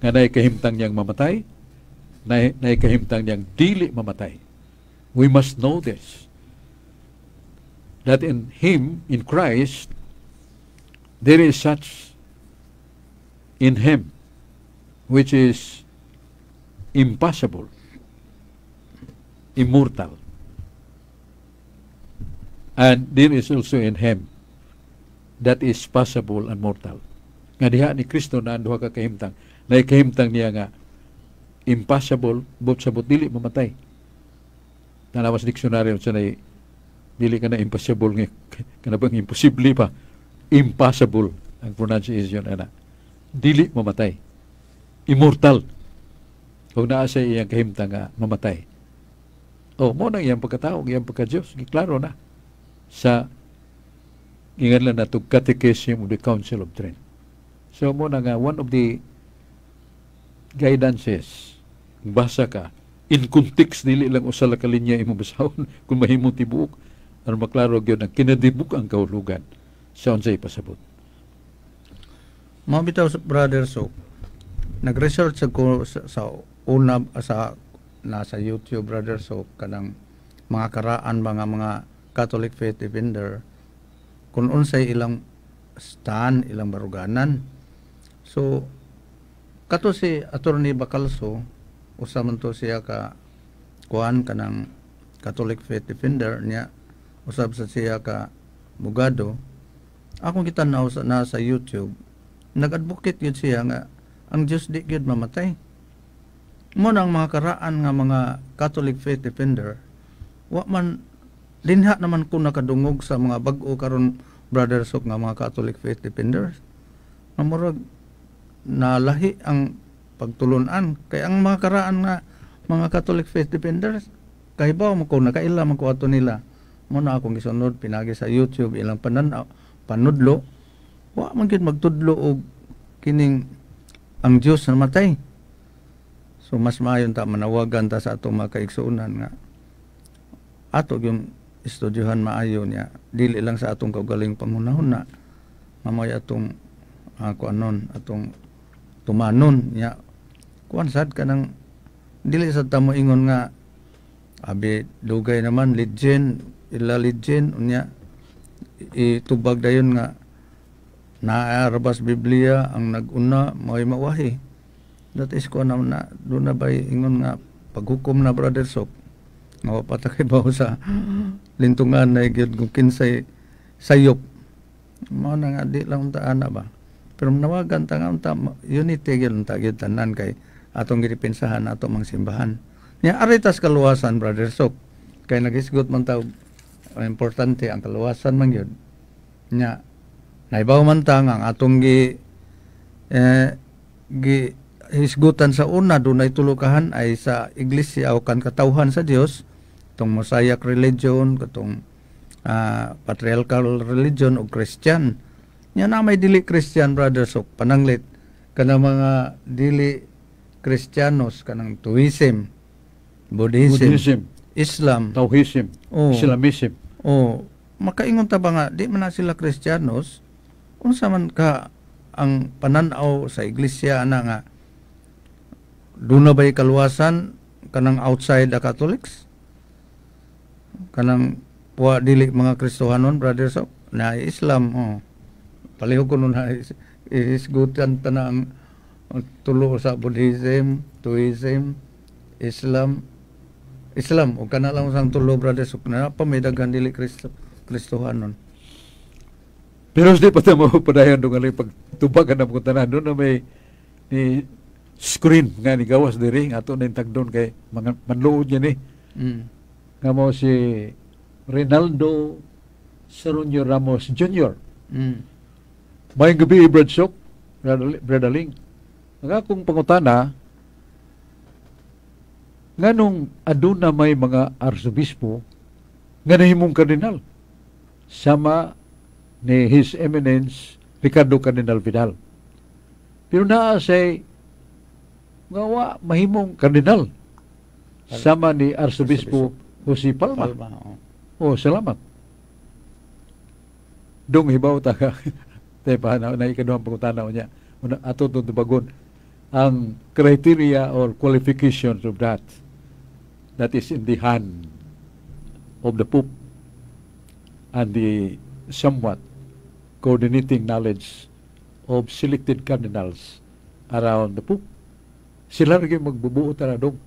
Nga naay kahimtang niyang mamatay, naay kahimtang niyang dili mamatay. We must know this. That in Him, in Christ, there is such in Him which is impassible, immortal. And there is also in Him that is possible and mortal. Nga diha ni Kristo na ang duha ka kahimtang. Na kahimtang niya nga impassible, but sabot dili mamatay. Tanawas dictionary sa na dili ka na impossible nga kana bang imposible pa, impassible ang pronunciation ana, dili mamatay, immortal, kung naa sa iyang kahimtang nga mamatay. Oh, mo nang iyang pagkatao, iyang pagka-Diyos, giklaro na sa ingan lang nato Catechism of the Council of Trent. So mo na nga one of the guidances, basa ka in context, dili lang usa ka linya imo basahon kung mahimo tibuok aron maklaro gyud ang kinadibuk ang kahulugan sa unsay pasabot. Mao bitaw, brother, so nag-research ako sa una sa nasa YouTube, brother, so kanang mga karaan mga Catholic faith defender kung unsay ilang stand, ilang baruganan. So kato si Attorney Bacalso, usa man to siya ka kuan kanang Catholic faith defender niya, usab sa siya ka bugado. Akong gitan-aw sa na sa YouTube, nag-advocate gyud siya nga ang Dios di gyud mamatay. Mo na ang mga karaan nga mga Catholic faith defender, wa man dinha naman ko nakadungog sa mga bag-o karon, brother Sok, nga mga Catholic faith defenders nga murag nalahi ang pagtulunan, kay ang mga karaan nga mga Catholic faith defenders, kahibaw mo ko, nakaila man ko ato nila. Mo na akong gisunod pinagi sa YouTube ilang panan panudlo, wa man gyud magtudlo og kining ang Dios na matay. So mas maayon ta manawagan ta sa atong mga kaigsuonan nga ato yung estudyuhan maayo niya, dili lang sa atong kaugaling panghunahuna, mamoy atong kuanon, atong tumanon niya. Kuan sad kanang dili sad ta mo ingon nga abi dugay naman legend ila, legend unya itubag dayon nga naa ra Biblia ang nag-una mao'y mawahi. That is ko na, na doon na bay ingon nga paghukom na, brother Sok, nga wa pa ta kay sa lintungan na gyud kung kinsay sayop. Mao na nga di lang unta ana ba, pero nawagan ta nga unta unity gyud unta gyud tanan kay atong gidepensahan ato mang simbahan nya. Ari tas kaluwasan, brother Sok, kay naghisgot man ta og ang importante ang kaluwasan man gyud nya. Naibaw man ta nga ang atong gi eh, gi hisgutan sa una dunay tulo kahan ay sa iglesia o kan katawhan sa Dios, tong Mosaic religion, katong patriarchal religion o Christian. Nya na may dili Christian, brother Sok, pananglit kanang mga dili Kristiyanos, kanang Taoism, Buddhism, Buddhism, Islam, Taoism, oh, Islamism. Oh, makaingon ta ba nga di man na sila Kristiyanos? Unsa man ka ang panan-aw sa iglesia ana nga duna ba'y kaluwasan kanang outside the Catholics, kanang wa dili mga Kristohanon, brother Sok, na Islam? Oh, palihog ko nun na isgutan ta na ang Ang tulo sa Buddhism, Taoism, Islam, Islam o kana lang sang tulo, Brother Sok, na pa may daghan dili Kristo Kristohanon. Pero di pa ta mo padayon dong aling pagtubagan na mga tanan doon na may ni screen nga ni gawas diri nga ato na tagdon kay mga manluod niya ni nga mo si Rinaldo Saronio Ramos Jr. Maayong gabi, Brad Sok, Brad Aling. Ang akong pangutana, nganong aduna may mga arsobispo nga nahimong kardinal sama ni His Eminence Ricardo Cardinal Vidal? Pero naa say nga wa mahimong kardinal sama ni Arsobispo Jose Palma. Palma, oo. Oh, salamat. Dong hibaw ta ka. Tay pa na na ikaduhang pangutana niya. Una ato to tubagon ang criteria or qualifications of that. That is in the hand of the Pope and the somewhat coordinating knowledge of selected cardinals around the Pope. Sila rin magbubuo ta na dong.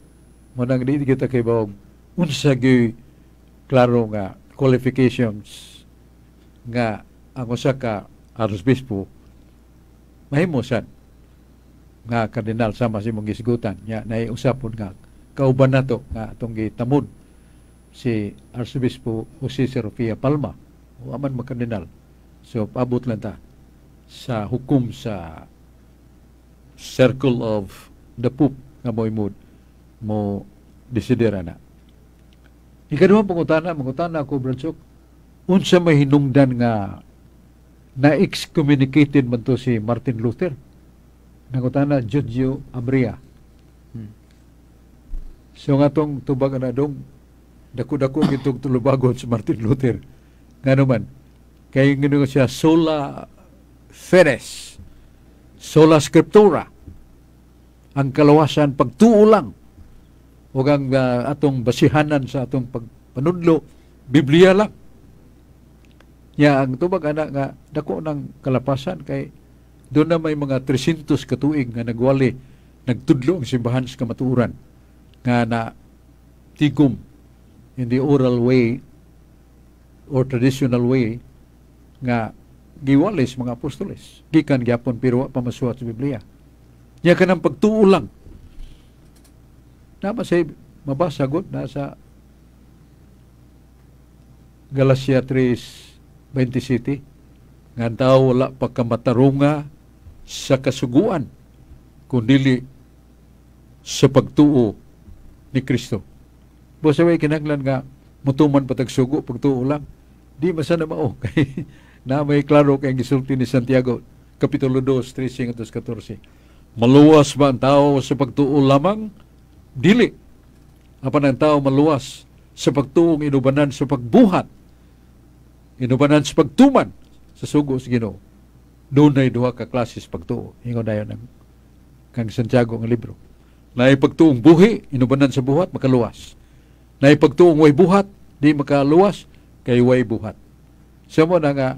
Manang di kita kay bawag unsa gyud klaro nga qualifications nga ang usa ka arsobispo mahimo sad nga kardinal sama sa imong gisgutan nya. Naay usapon nga kauban nato nga atong gitamod si Arsobispo Jose Serofia Palma, wa man makardinal. So paabot lang ta sa hukom sa circle of the Pope nga mo'y mo mo desidera na. Ikaduhang pangutana, mangutana ako, Brad Sok, unsa may hinungdan nga na-excommunicated man to si Martin Luther? Nangutana Giorgio Abria. So nga tong tubag na dong, dako-dako gitong tulubagon si Martin Luther. Nga naman, kay ngino siya sola fides, sola scriptura. Ang kalawasan pagtuo lang ug ang atong basihanan sa atong pagpanudlo, Biblia lang. Ya ang tubag ana nga dako ng kalapasan kay doon na may mga 300 katuig nga nagwali nagtudlo ang simbahan sa kamatuoran nga na tigom in the oral way or traditional way nga giwalis mga apostoles gikan gyapon, pero wa pa masuwat sa Biblia. Nya kanang pagtuo lang na ba say mabasa gud na sa Galatia 3:27 nga ang tao wala pa kamatarunga sa kasuguan kun dili sa pagtuo ni Kristo. Busa way kinahanglan nga mutuman pa tag sugo, pagtuo lang. Di man sana mao kay na may klaro kay gisulti ni Santiago kapitulo 2 13 14. Maluwas ba ang tao sa pagtuo lamang? Dili. Apan ang tao maluwas sa pagtuong inubanan sa pagbuhat, inubanan sa pagtuman sa sugo sa Ginoo. Dunay duha ka klase sa pagtuo. Ingon dayon ang kang Santiago nga libro. Naay pagtuong buhi, inubanan sa buhat, makaluwas. Naay pagtuong way buhat, di makaluwas, kay way buhat. So mo na nga,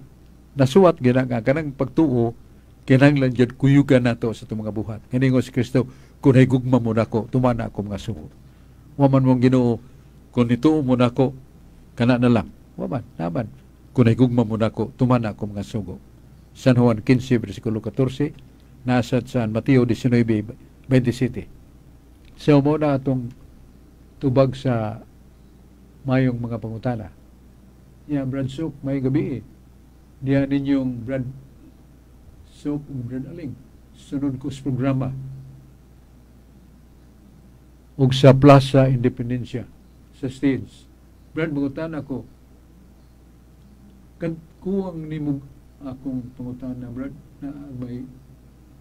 nasuwat gina nga, kanang pagtuo, kinahanglan jud kuyugan nato sa itong mga buhat. Kiningo si Kristo, "Kung higugma mo nako, tumana ako mga sugo." Wa man mong Ginoo, "Kung nituo mo nako, kana na lang." Wa man, naman. "Kung higugma mo nako, tumana ako mga sugo." San Juan 15, versikulo 14, nasa San Mateo 19, 27. So mo na atong tubag sa mayong mga pangutana. Ya, Brad Sok, may gabi eh. Diyan ninyong Brad Sok ug Brad Aling. Sunod ko sa programa. Ug sa Plaza Independencia sa stage. Brad, mangutana ko. Kan kuwang nimo akong pangutana, Brad, na may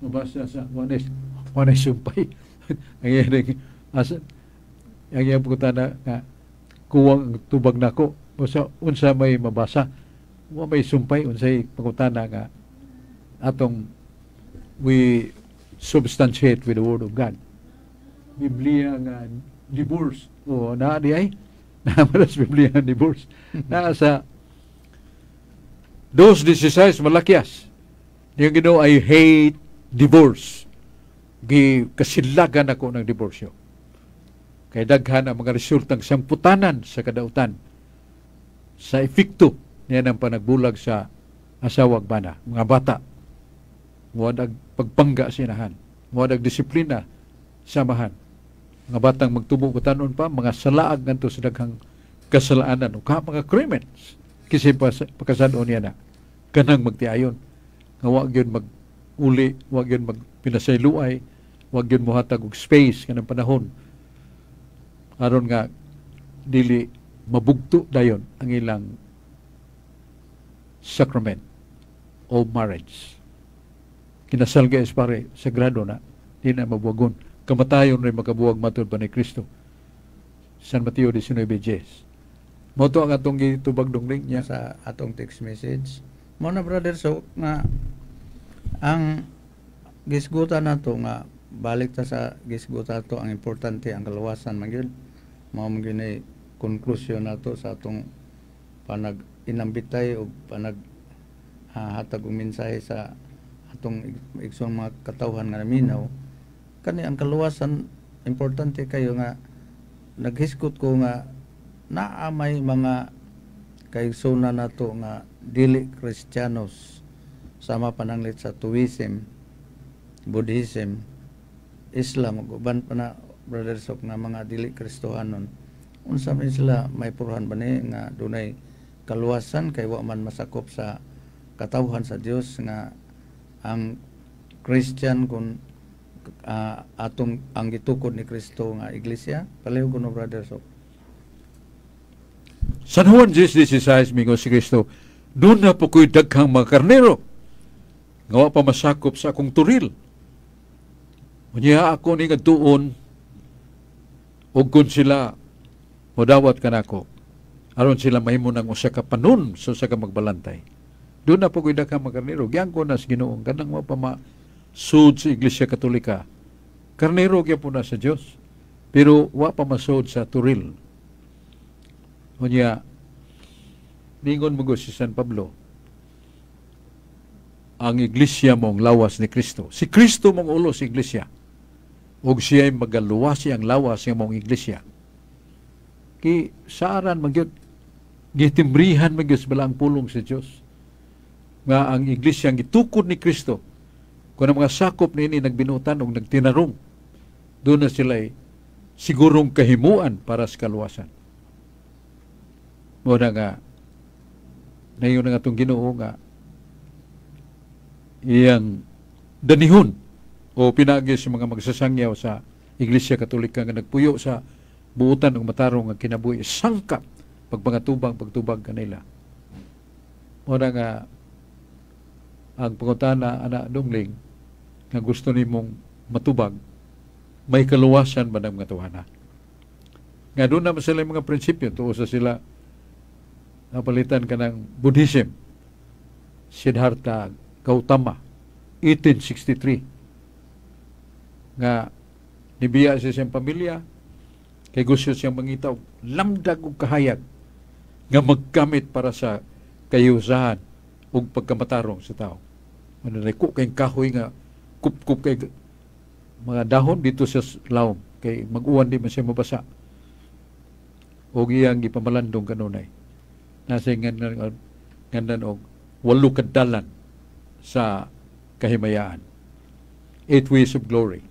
mabasa sa wanes wanes sumpay. Ang iyang asa ang iyang pangutana nga kuwang ang tubag nako. Unsa unsa may mabasa? Wa may sumpay unsay pangutana nga atong we substantiate with the word of God. Biblia nga divorce. O naa di ay naa sa Biblia nga divorce. Naa sa 2:16 Malakias. Yung Ginoo, "I hate divorce." Gi kasilagan ako ng diborsyo. Kay daghan ang mga resultang samputanan sa kadautan sa epekto niya ng panagbulag sa asawag bana, mga bata. Muad pagpangga sa inahan, muad disiplina sa amahan. Mga batang magtubo batanon pa, mga salaag ngadto sa daghang kasalaanan o ka mga crimens. Kasi pagkasad-on niya na, kanang magtiayon. Nga wa gyud mag-uli, wa gyud magpinasayloay, wa gyud mohatag og space kanang panahon aron nga dili mabugto dayon ang ilang sacrament of marriage. Kinasal is pare, sagrado na, di na mabuwagon. Kamatayon rin makabuwag matod pa ni Kristo. San Mateo 19:10. Mao to ang atong gitubag, Dongling niya. Sa atong text message. Mo na, brother, so nga ang gisgutan nato nga balik ta sa gisgutan nato, ang importante ang kaluwasan man gyud. Mao man gyud ni konklusyon nato sa atong panag inambitay o panag hatag og mensahe sa atong igsoon, mga katawhan nga naminaw kani. Ang kaluwasan importante kayo nga naghisgot ko nga naa may mga kaigsoona nato nga dili Kristiyanos, sama pananglit sa Taoism, Buddhism, Islam ug uban pa na, brother Sok, nga mga dili Kristohanon. Unsa man sila, may puruhan ba ni nga dunay kaluwasan kay wa man masakop sa katawhan sa Dios nga ang Christian kun atong ang gitukod ni Kristo nga iglesia? Palihog kuno, brother Sok. San Juan 10:16, mingon si Kristo, "Duna pa ko'y daghang mga karnero nga wa pa masakop sa akong turil. Unya ako ni ngadtuon ug kun sila modawat kanako aron sila mahimo ng usa ka panon sa usa ka magbalantay. Duna pa ko'y daghang mga karnero." Giangko na sa Ginoo kanang wa pa masud sa Iglesia Katolika. Karnero gyapon na sa Dios. Pero wa pa masud sa turil. Unya, ningon mo si San Pablo, ang iglesia mong lawas ni Kristo. Si Kristo mong ulo sa iglesia. Ug siya'y magaluwas ang lawas nga mong iglesia. Ki saaran magyud, gitimbrihan magyud sa balaang pulong sa Dios nga ang iglesia ang gitukod ni Kristo, kung ang mga sakop niini nagbinutan og nagtinarong, doon na sila sigurong kahimuan para sa kaluwasan. Mo na nga nayon nga atong Ginoo nga iyang danihon o pinagi sa mga magsasangyaw sa Iglesia Katolika nga nagpuyo sa buutan ug matarong nga kinabuhi sangkap pagpangatubang pagtubag kanila. Mo na nga ang pangutana ana, Dongling, nga gusto nimong matubag, may kaluwasan ba ng mga tuwana? Nga doon naman sila yung mga prinsipyo, tuo sa sila napalitan ka ng Buddhism. Siddhartha Gautama, 1863, nga nibiya siya siyang pamilya kay gusto siyang mangita og lamdag og kahayag nga maggamit para sa kayusahan ug pagkamatarong sa tao. Ano ko kay kahoy nga kupkup kay mga dahon dito sa lawom kay mag-uwan di man siya mabasa. Og iyang gipamalandong kanunay. Nasa ngandan ngandan og walo ka dalan sa kahimayaan. Eight ways of glory.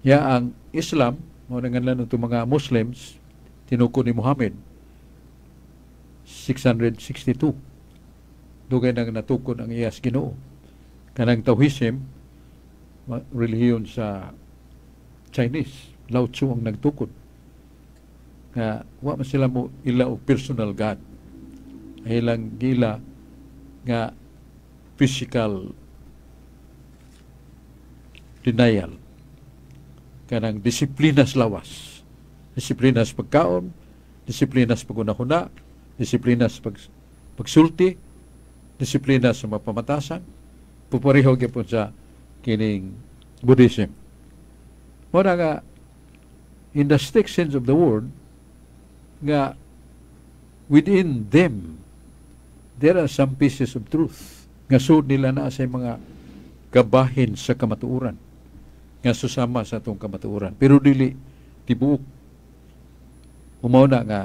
Ya ang Islam, mo na nganlan itong mga Muslims, tinukod ni Muhammad, 662. Dugay nang natukod ang iyas Ginoo. Kanang Taoism, relihiyon sa Chinese, Lao Tzu ang nagtukod. Nga wa man sila mo ila og personal God. Ay ilang gila nga physical denial. Kanang disiplina sa lawas. Disiplina sa pagkaon, disiplina sa pagunahuna, disiplina sa pagsulti, disiplina sa mapamatasan, pupareho gyapon sa kining Buddhism. Mo na nga in the strict sense of the word nga within them there are some pieces of truth nga sud nila na sa mga kabahin sa kamatuoran. Nga susama sa atong kamatuoran. Pero dili tibuok. Umaw na nga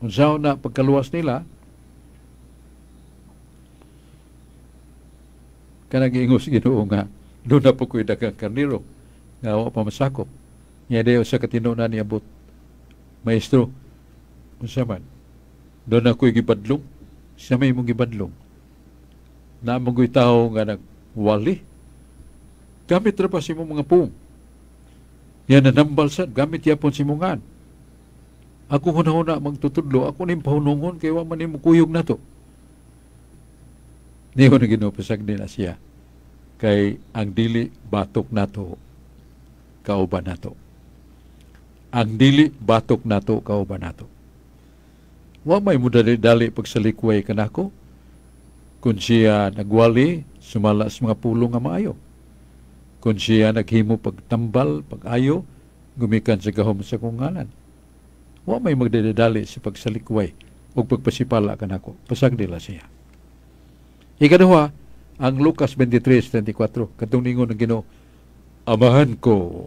unsaon na pagkaluwas nila, kanang giingos Ginoo nga doon na po ko'y daghang karniro nga wa pa masakop. Nga dayo sa katino na niabot. Maestro, unsa man? Doon na ko'y gibadlong. Siya may imong gibadlong. Naamong ko'y tao nga nagwali. Gamit ra pa si imong mga puong. Yan nanambal sad, gamit yapon si imongan. Ako hunahuna magtutudlo, ako ning pahunungon kay wa man nimo kuyog nato. Niyo na Ginoo, pasagdi na siya. Kay ang dili batok nato, kauban nato. Ang dili batok nato, kauban nato. Wa may mudali-dali pagsalikway kanako. Kung siya nagwali, sumala sa mga pulong nga maayo. Kung siya naghimo pagtambal, pag-ayo, gumikan sa gahom sa kong ngalan. Wa may magdadali sa pagsalikway o pagpasipala kanako. Pasagdi la siya. Ikaduha, ang Lucas 23:24, katong ningon ng Ginoo, Amahan ko,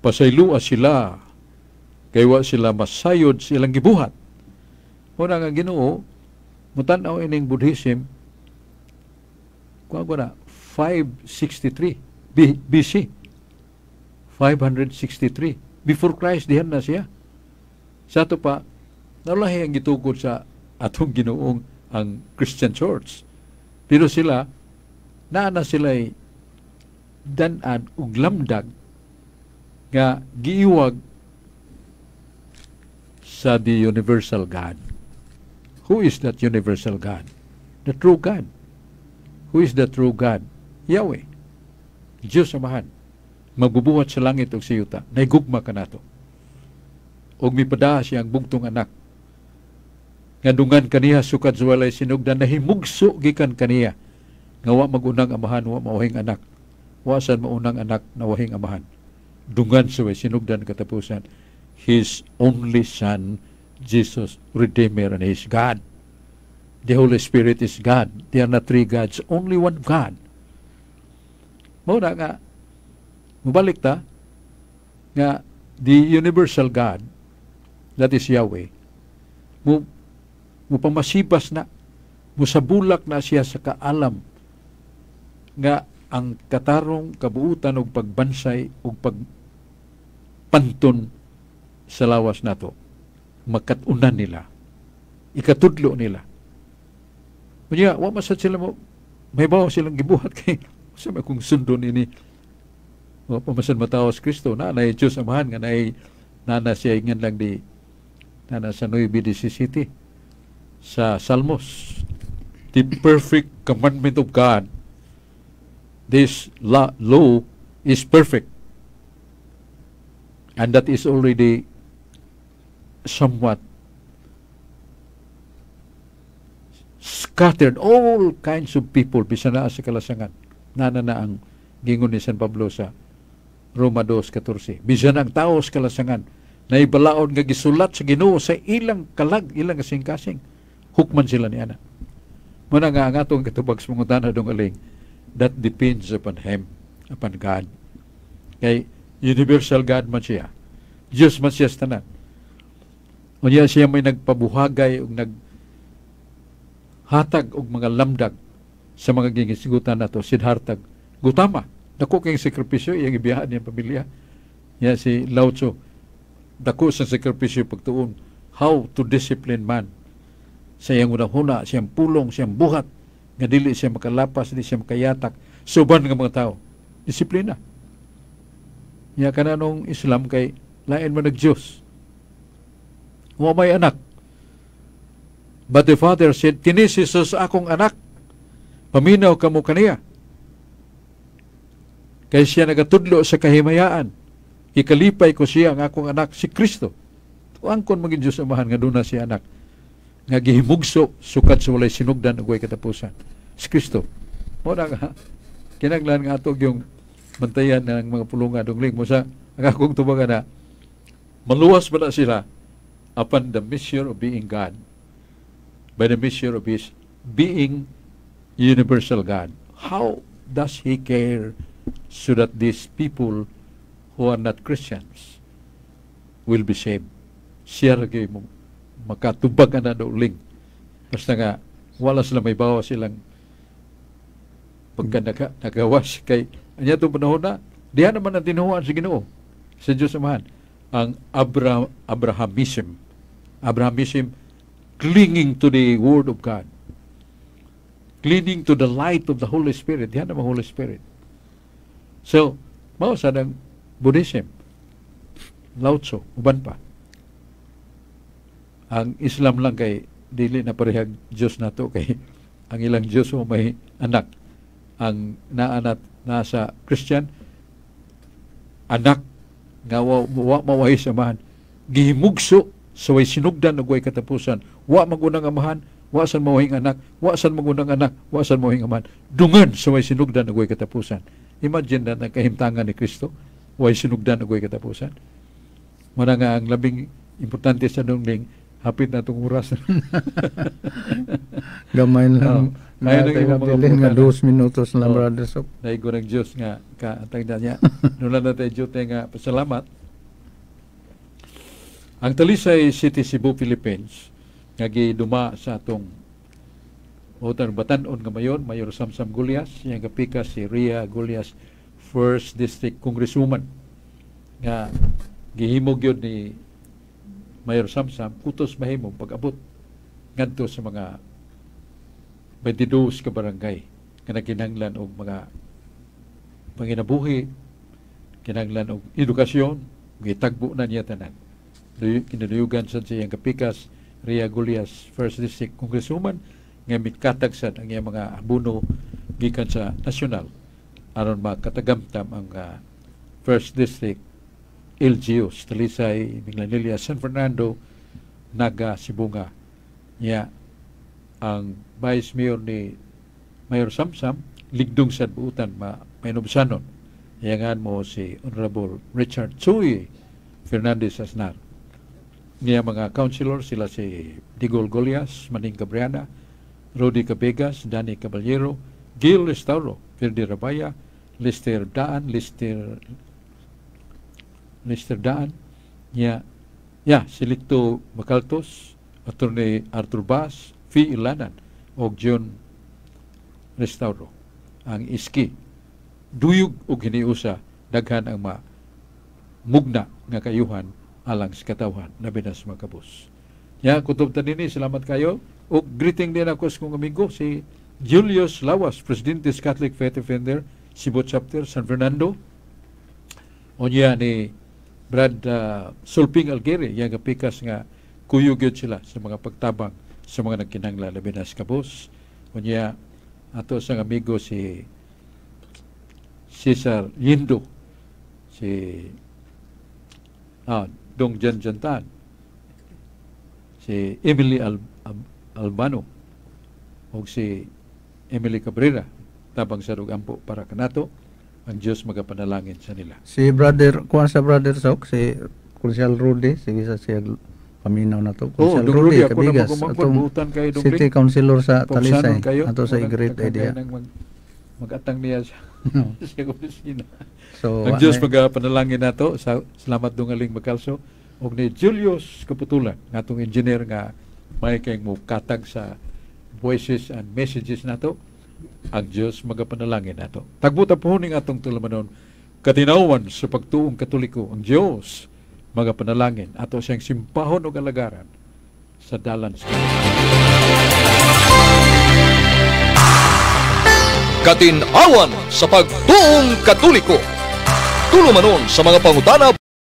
pasaylua sila, kay wa sila masayod sa ilang gibuhat. Una nga Ginoo, mutan-aw ining Buddhism, kuha ko na, 563 BC. 563. Before Christ, dihan na siya. Sa ato pa, nalahi ang gitukod sa atong Ginoong ang Christian Church. Pero sila, naa na sila'y dan-an ug lamdag nga giiwag sa the universal God. Who is that universal God? The true God. Who is the true God? Yahweh. Diyos Amahan. Magbubuhat sa langit ug sa yuta. Naigugma ka nato. Ug mipadaa siya ang bugtong anak. Nga dungan kaniya sukad sa walay sinugdan, nahimugso gikan kaniya. Nga wa magunang amahan, wa mauhing anak. Wa sad maunang anak na wahing amahan. Dungan sa way sinugdan katapusan. His only Son, Jesus, Redeemer, and His God. The Holy Spirit is God. They are not three gods, only one God. Mao na nga, mubalik ta, nga the universal God, that is Yahweh, mupamasibas na, musabulak na siya sa kaalam nga ang katarong kabuutan og pagbansay og pagpanton sa lawas nato, makat-unan nila, ikatudlo nila. Unya, wa masad sila mo, may bawo silang gibuhat kay sa may kung sundon ini. Wa pa masad matawas Kristo na nay Diyos Amahan nga nay nana siya ingan lang di nana sa Nueva City sa Salmos. The perfect commandment of God. This law is perfect. And that is already somewhat scattered all kinds of people bisan naa sa kalasangan. Nana na ang gingon ni San Pablo sa Roma 2:14. Bisan ang tao sa kalasangan naibalaod nga gisulat sa Ginoo sa ilang kalag, ilang kasing-kasing. Hukman sila ni ana. Muna nga ang atong katubag sa mangutana dong aling, that depends upon Him, upon God. Kay universal God man siya. Diyos man siya sa tanan. Unya siya may nagpabuhagay ug naghatag og mga lamdag sa mga gingisigutan nato, Siddhartha Gautama. Dako kayong sakripisyo iyang ibiyahan niyang pamilya. Ya si Lao Tzu, dako sa sakripisyo pagtuon how to discipline man sa iyang unang-huna, siyang pulong, siyang buhat, nga dili siya makalapas, dili siya makayatak suban nga mga tao. Disiplina. Ya kananong Islam kay lain man nag Diyos. Wa may anak. But the father said, kini si Jesus akong anak, paminaw kamo kaniya. Kay siya nagatudlo sa kahimayaan. Ikalipay ko siya ang akong anak, si Kristo. Tuangkon maging Diyos Amahan nga duna siya anak, nga gihimugso sukad sa walay sinugdan ug way katapusan. Si Kristo. Mo na nga kinahanglan nga ato yung bantayan ng mga pulungan dungling mo sa ang akong tubagan na maluwas ba na sila upon the measure of being God, by the measure of His being universal God. How does He care so that these people who are not Christians will be saved. Siya ra gyud mo makatubag ana uling. Basta nga wala sila may bawa silang pagka nagawas kay anya itong panahon na diha naman ang tinuhuan sa Ginoo sa Diyos Amahan ang Abrahamism, clinging to the Word of God, clinging to the light of the Holy Spirit. Diha naman Holy Spirit. So mao sa ng Buddhism, Lao Tzu, uban pa. Ang Islam lang kay dili na parehag Diyos nato kay ang ilang Diyos mo may anak. Ang naanat nasa Christian, anak nga wa mawahi sa amahan, gihimugso sa way sinugdan ug way katapusan. Wa magunang amahan, wa san mawahing anak, wa san magunang anak, wa san mawahing amahan, dungan sa way sinugdan ug way katapusan. Imagine na kahimtangan ni Kristo, way sinugdan ug way katapusan. Muna nga ang labing importante sa nungling hapit na itong oras. Gamay lang. Oh, ayaw na imong mga nga pangutana. 2 minutos lang, Oh. Brother Sok. Naigo ng Diyos nga kaantang niya. Nula na tayo Diyos nga pasalamat. Ang Talisay City, Cebu, Philippines, nga giduma sa atong Utang Batanon nga mayor, Mayor Samsam Gullas, iyang kapika si Ria Gullas, First District Congresswoman, nga gihimog yun ni Mayor Samsam, kutos mahimo pag-abot ngadto sa mga 22 ka barangay nga nagkinahanglan og mga panginabuhi, kinahanglan og edukasyon, gitagbo na niya tanan. Kinaluyugan sad sa iyang kapikas, Ria Gullas, First District Congresswoman, nga mikatag sad ang iyang mga abono gikan sa nasyonal aron makatagamtam ang First District LGUs, Talisay, Minglanilla, San Fernando, Naga, Sibonga. Nya ang Vice Mayor ni Mayor Samsam ligdong sa buutan ma mainubsanon. Iyangan mo si Honorable Richard Tsui Fernandez Asnar. Niya mga councilor sila si Digol Golias, Maning Cabriana, Rudy Cabegas, Danny Caballero, Gil Restauro, Ferdi Rabaya, Lester Daan, Lester Daan, niya, ya, si Lito Bacaltos, Attorney Arthur Bass, Fi Ilanan, og John Restauro. Ang iski, duyog og hiniusa, daghan ang ma mugna nga kayuhan alang sa katawhan, labi na sa mga kabus. Ya, kutob ta nini, salamat kayo. Og greeting din ako sa kong amigo, si Julius Lawas, Presidente sa Catholic Faith Defender, Cebu Chapter, San Fernando. Unya ni Brad Sulping Algeri, yang kapikas nga kuyog yun sila sa mga pagtabang sa mga nagkinahanglan labi na sa kabus. Unya ato sa amigo si Cesar Yindo, si Dong Jan Jantan, si Emily Albano, o si Emily Cabrera, tabang sa ampo para kanato, ang Diyos magapanalangin sa nila. Si brother, kuan sa Brother Sok, si Kunsihal Rudy, sige sa siya paminaw na to. Oh, Kunsihal Dong Rudy, ako na Kabigas, magumangkon, atong buutan kayo, Dong City Ling. Councilor sa Pagsanon Talisay, kayo. ato sa Walang Great daghan Idea. kayo ng mag-atang niya sa sa opisina. So, Ang Diyos ay- magapanalangin nato. Sa, salamat Dong Aling Makalso. Og ni Julius Kaputulan, natong engineer nga may kayong mo katag sa voices and messages nato. Ang Diyos magapanalangin nato. Tagbuta po ning atong tulumanon, katinawan sa pagtuong Katoliko, ang Diyos magapanalangin ato siyang simpahon og alagaran sa dalan sa Katin-awan sa pagtuong Katoliko. Tulumanon sa mga pangutana.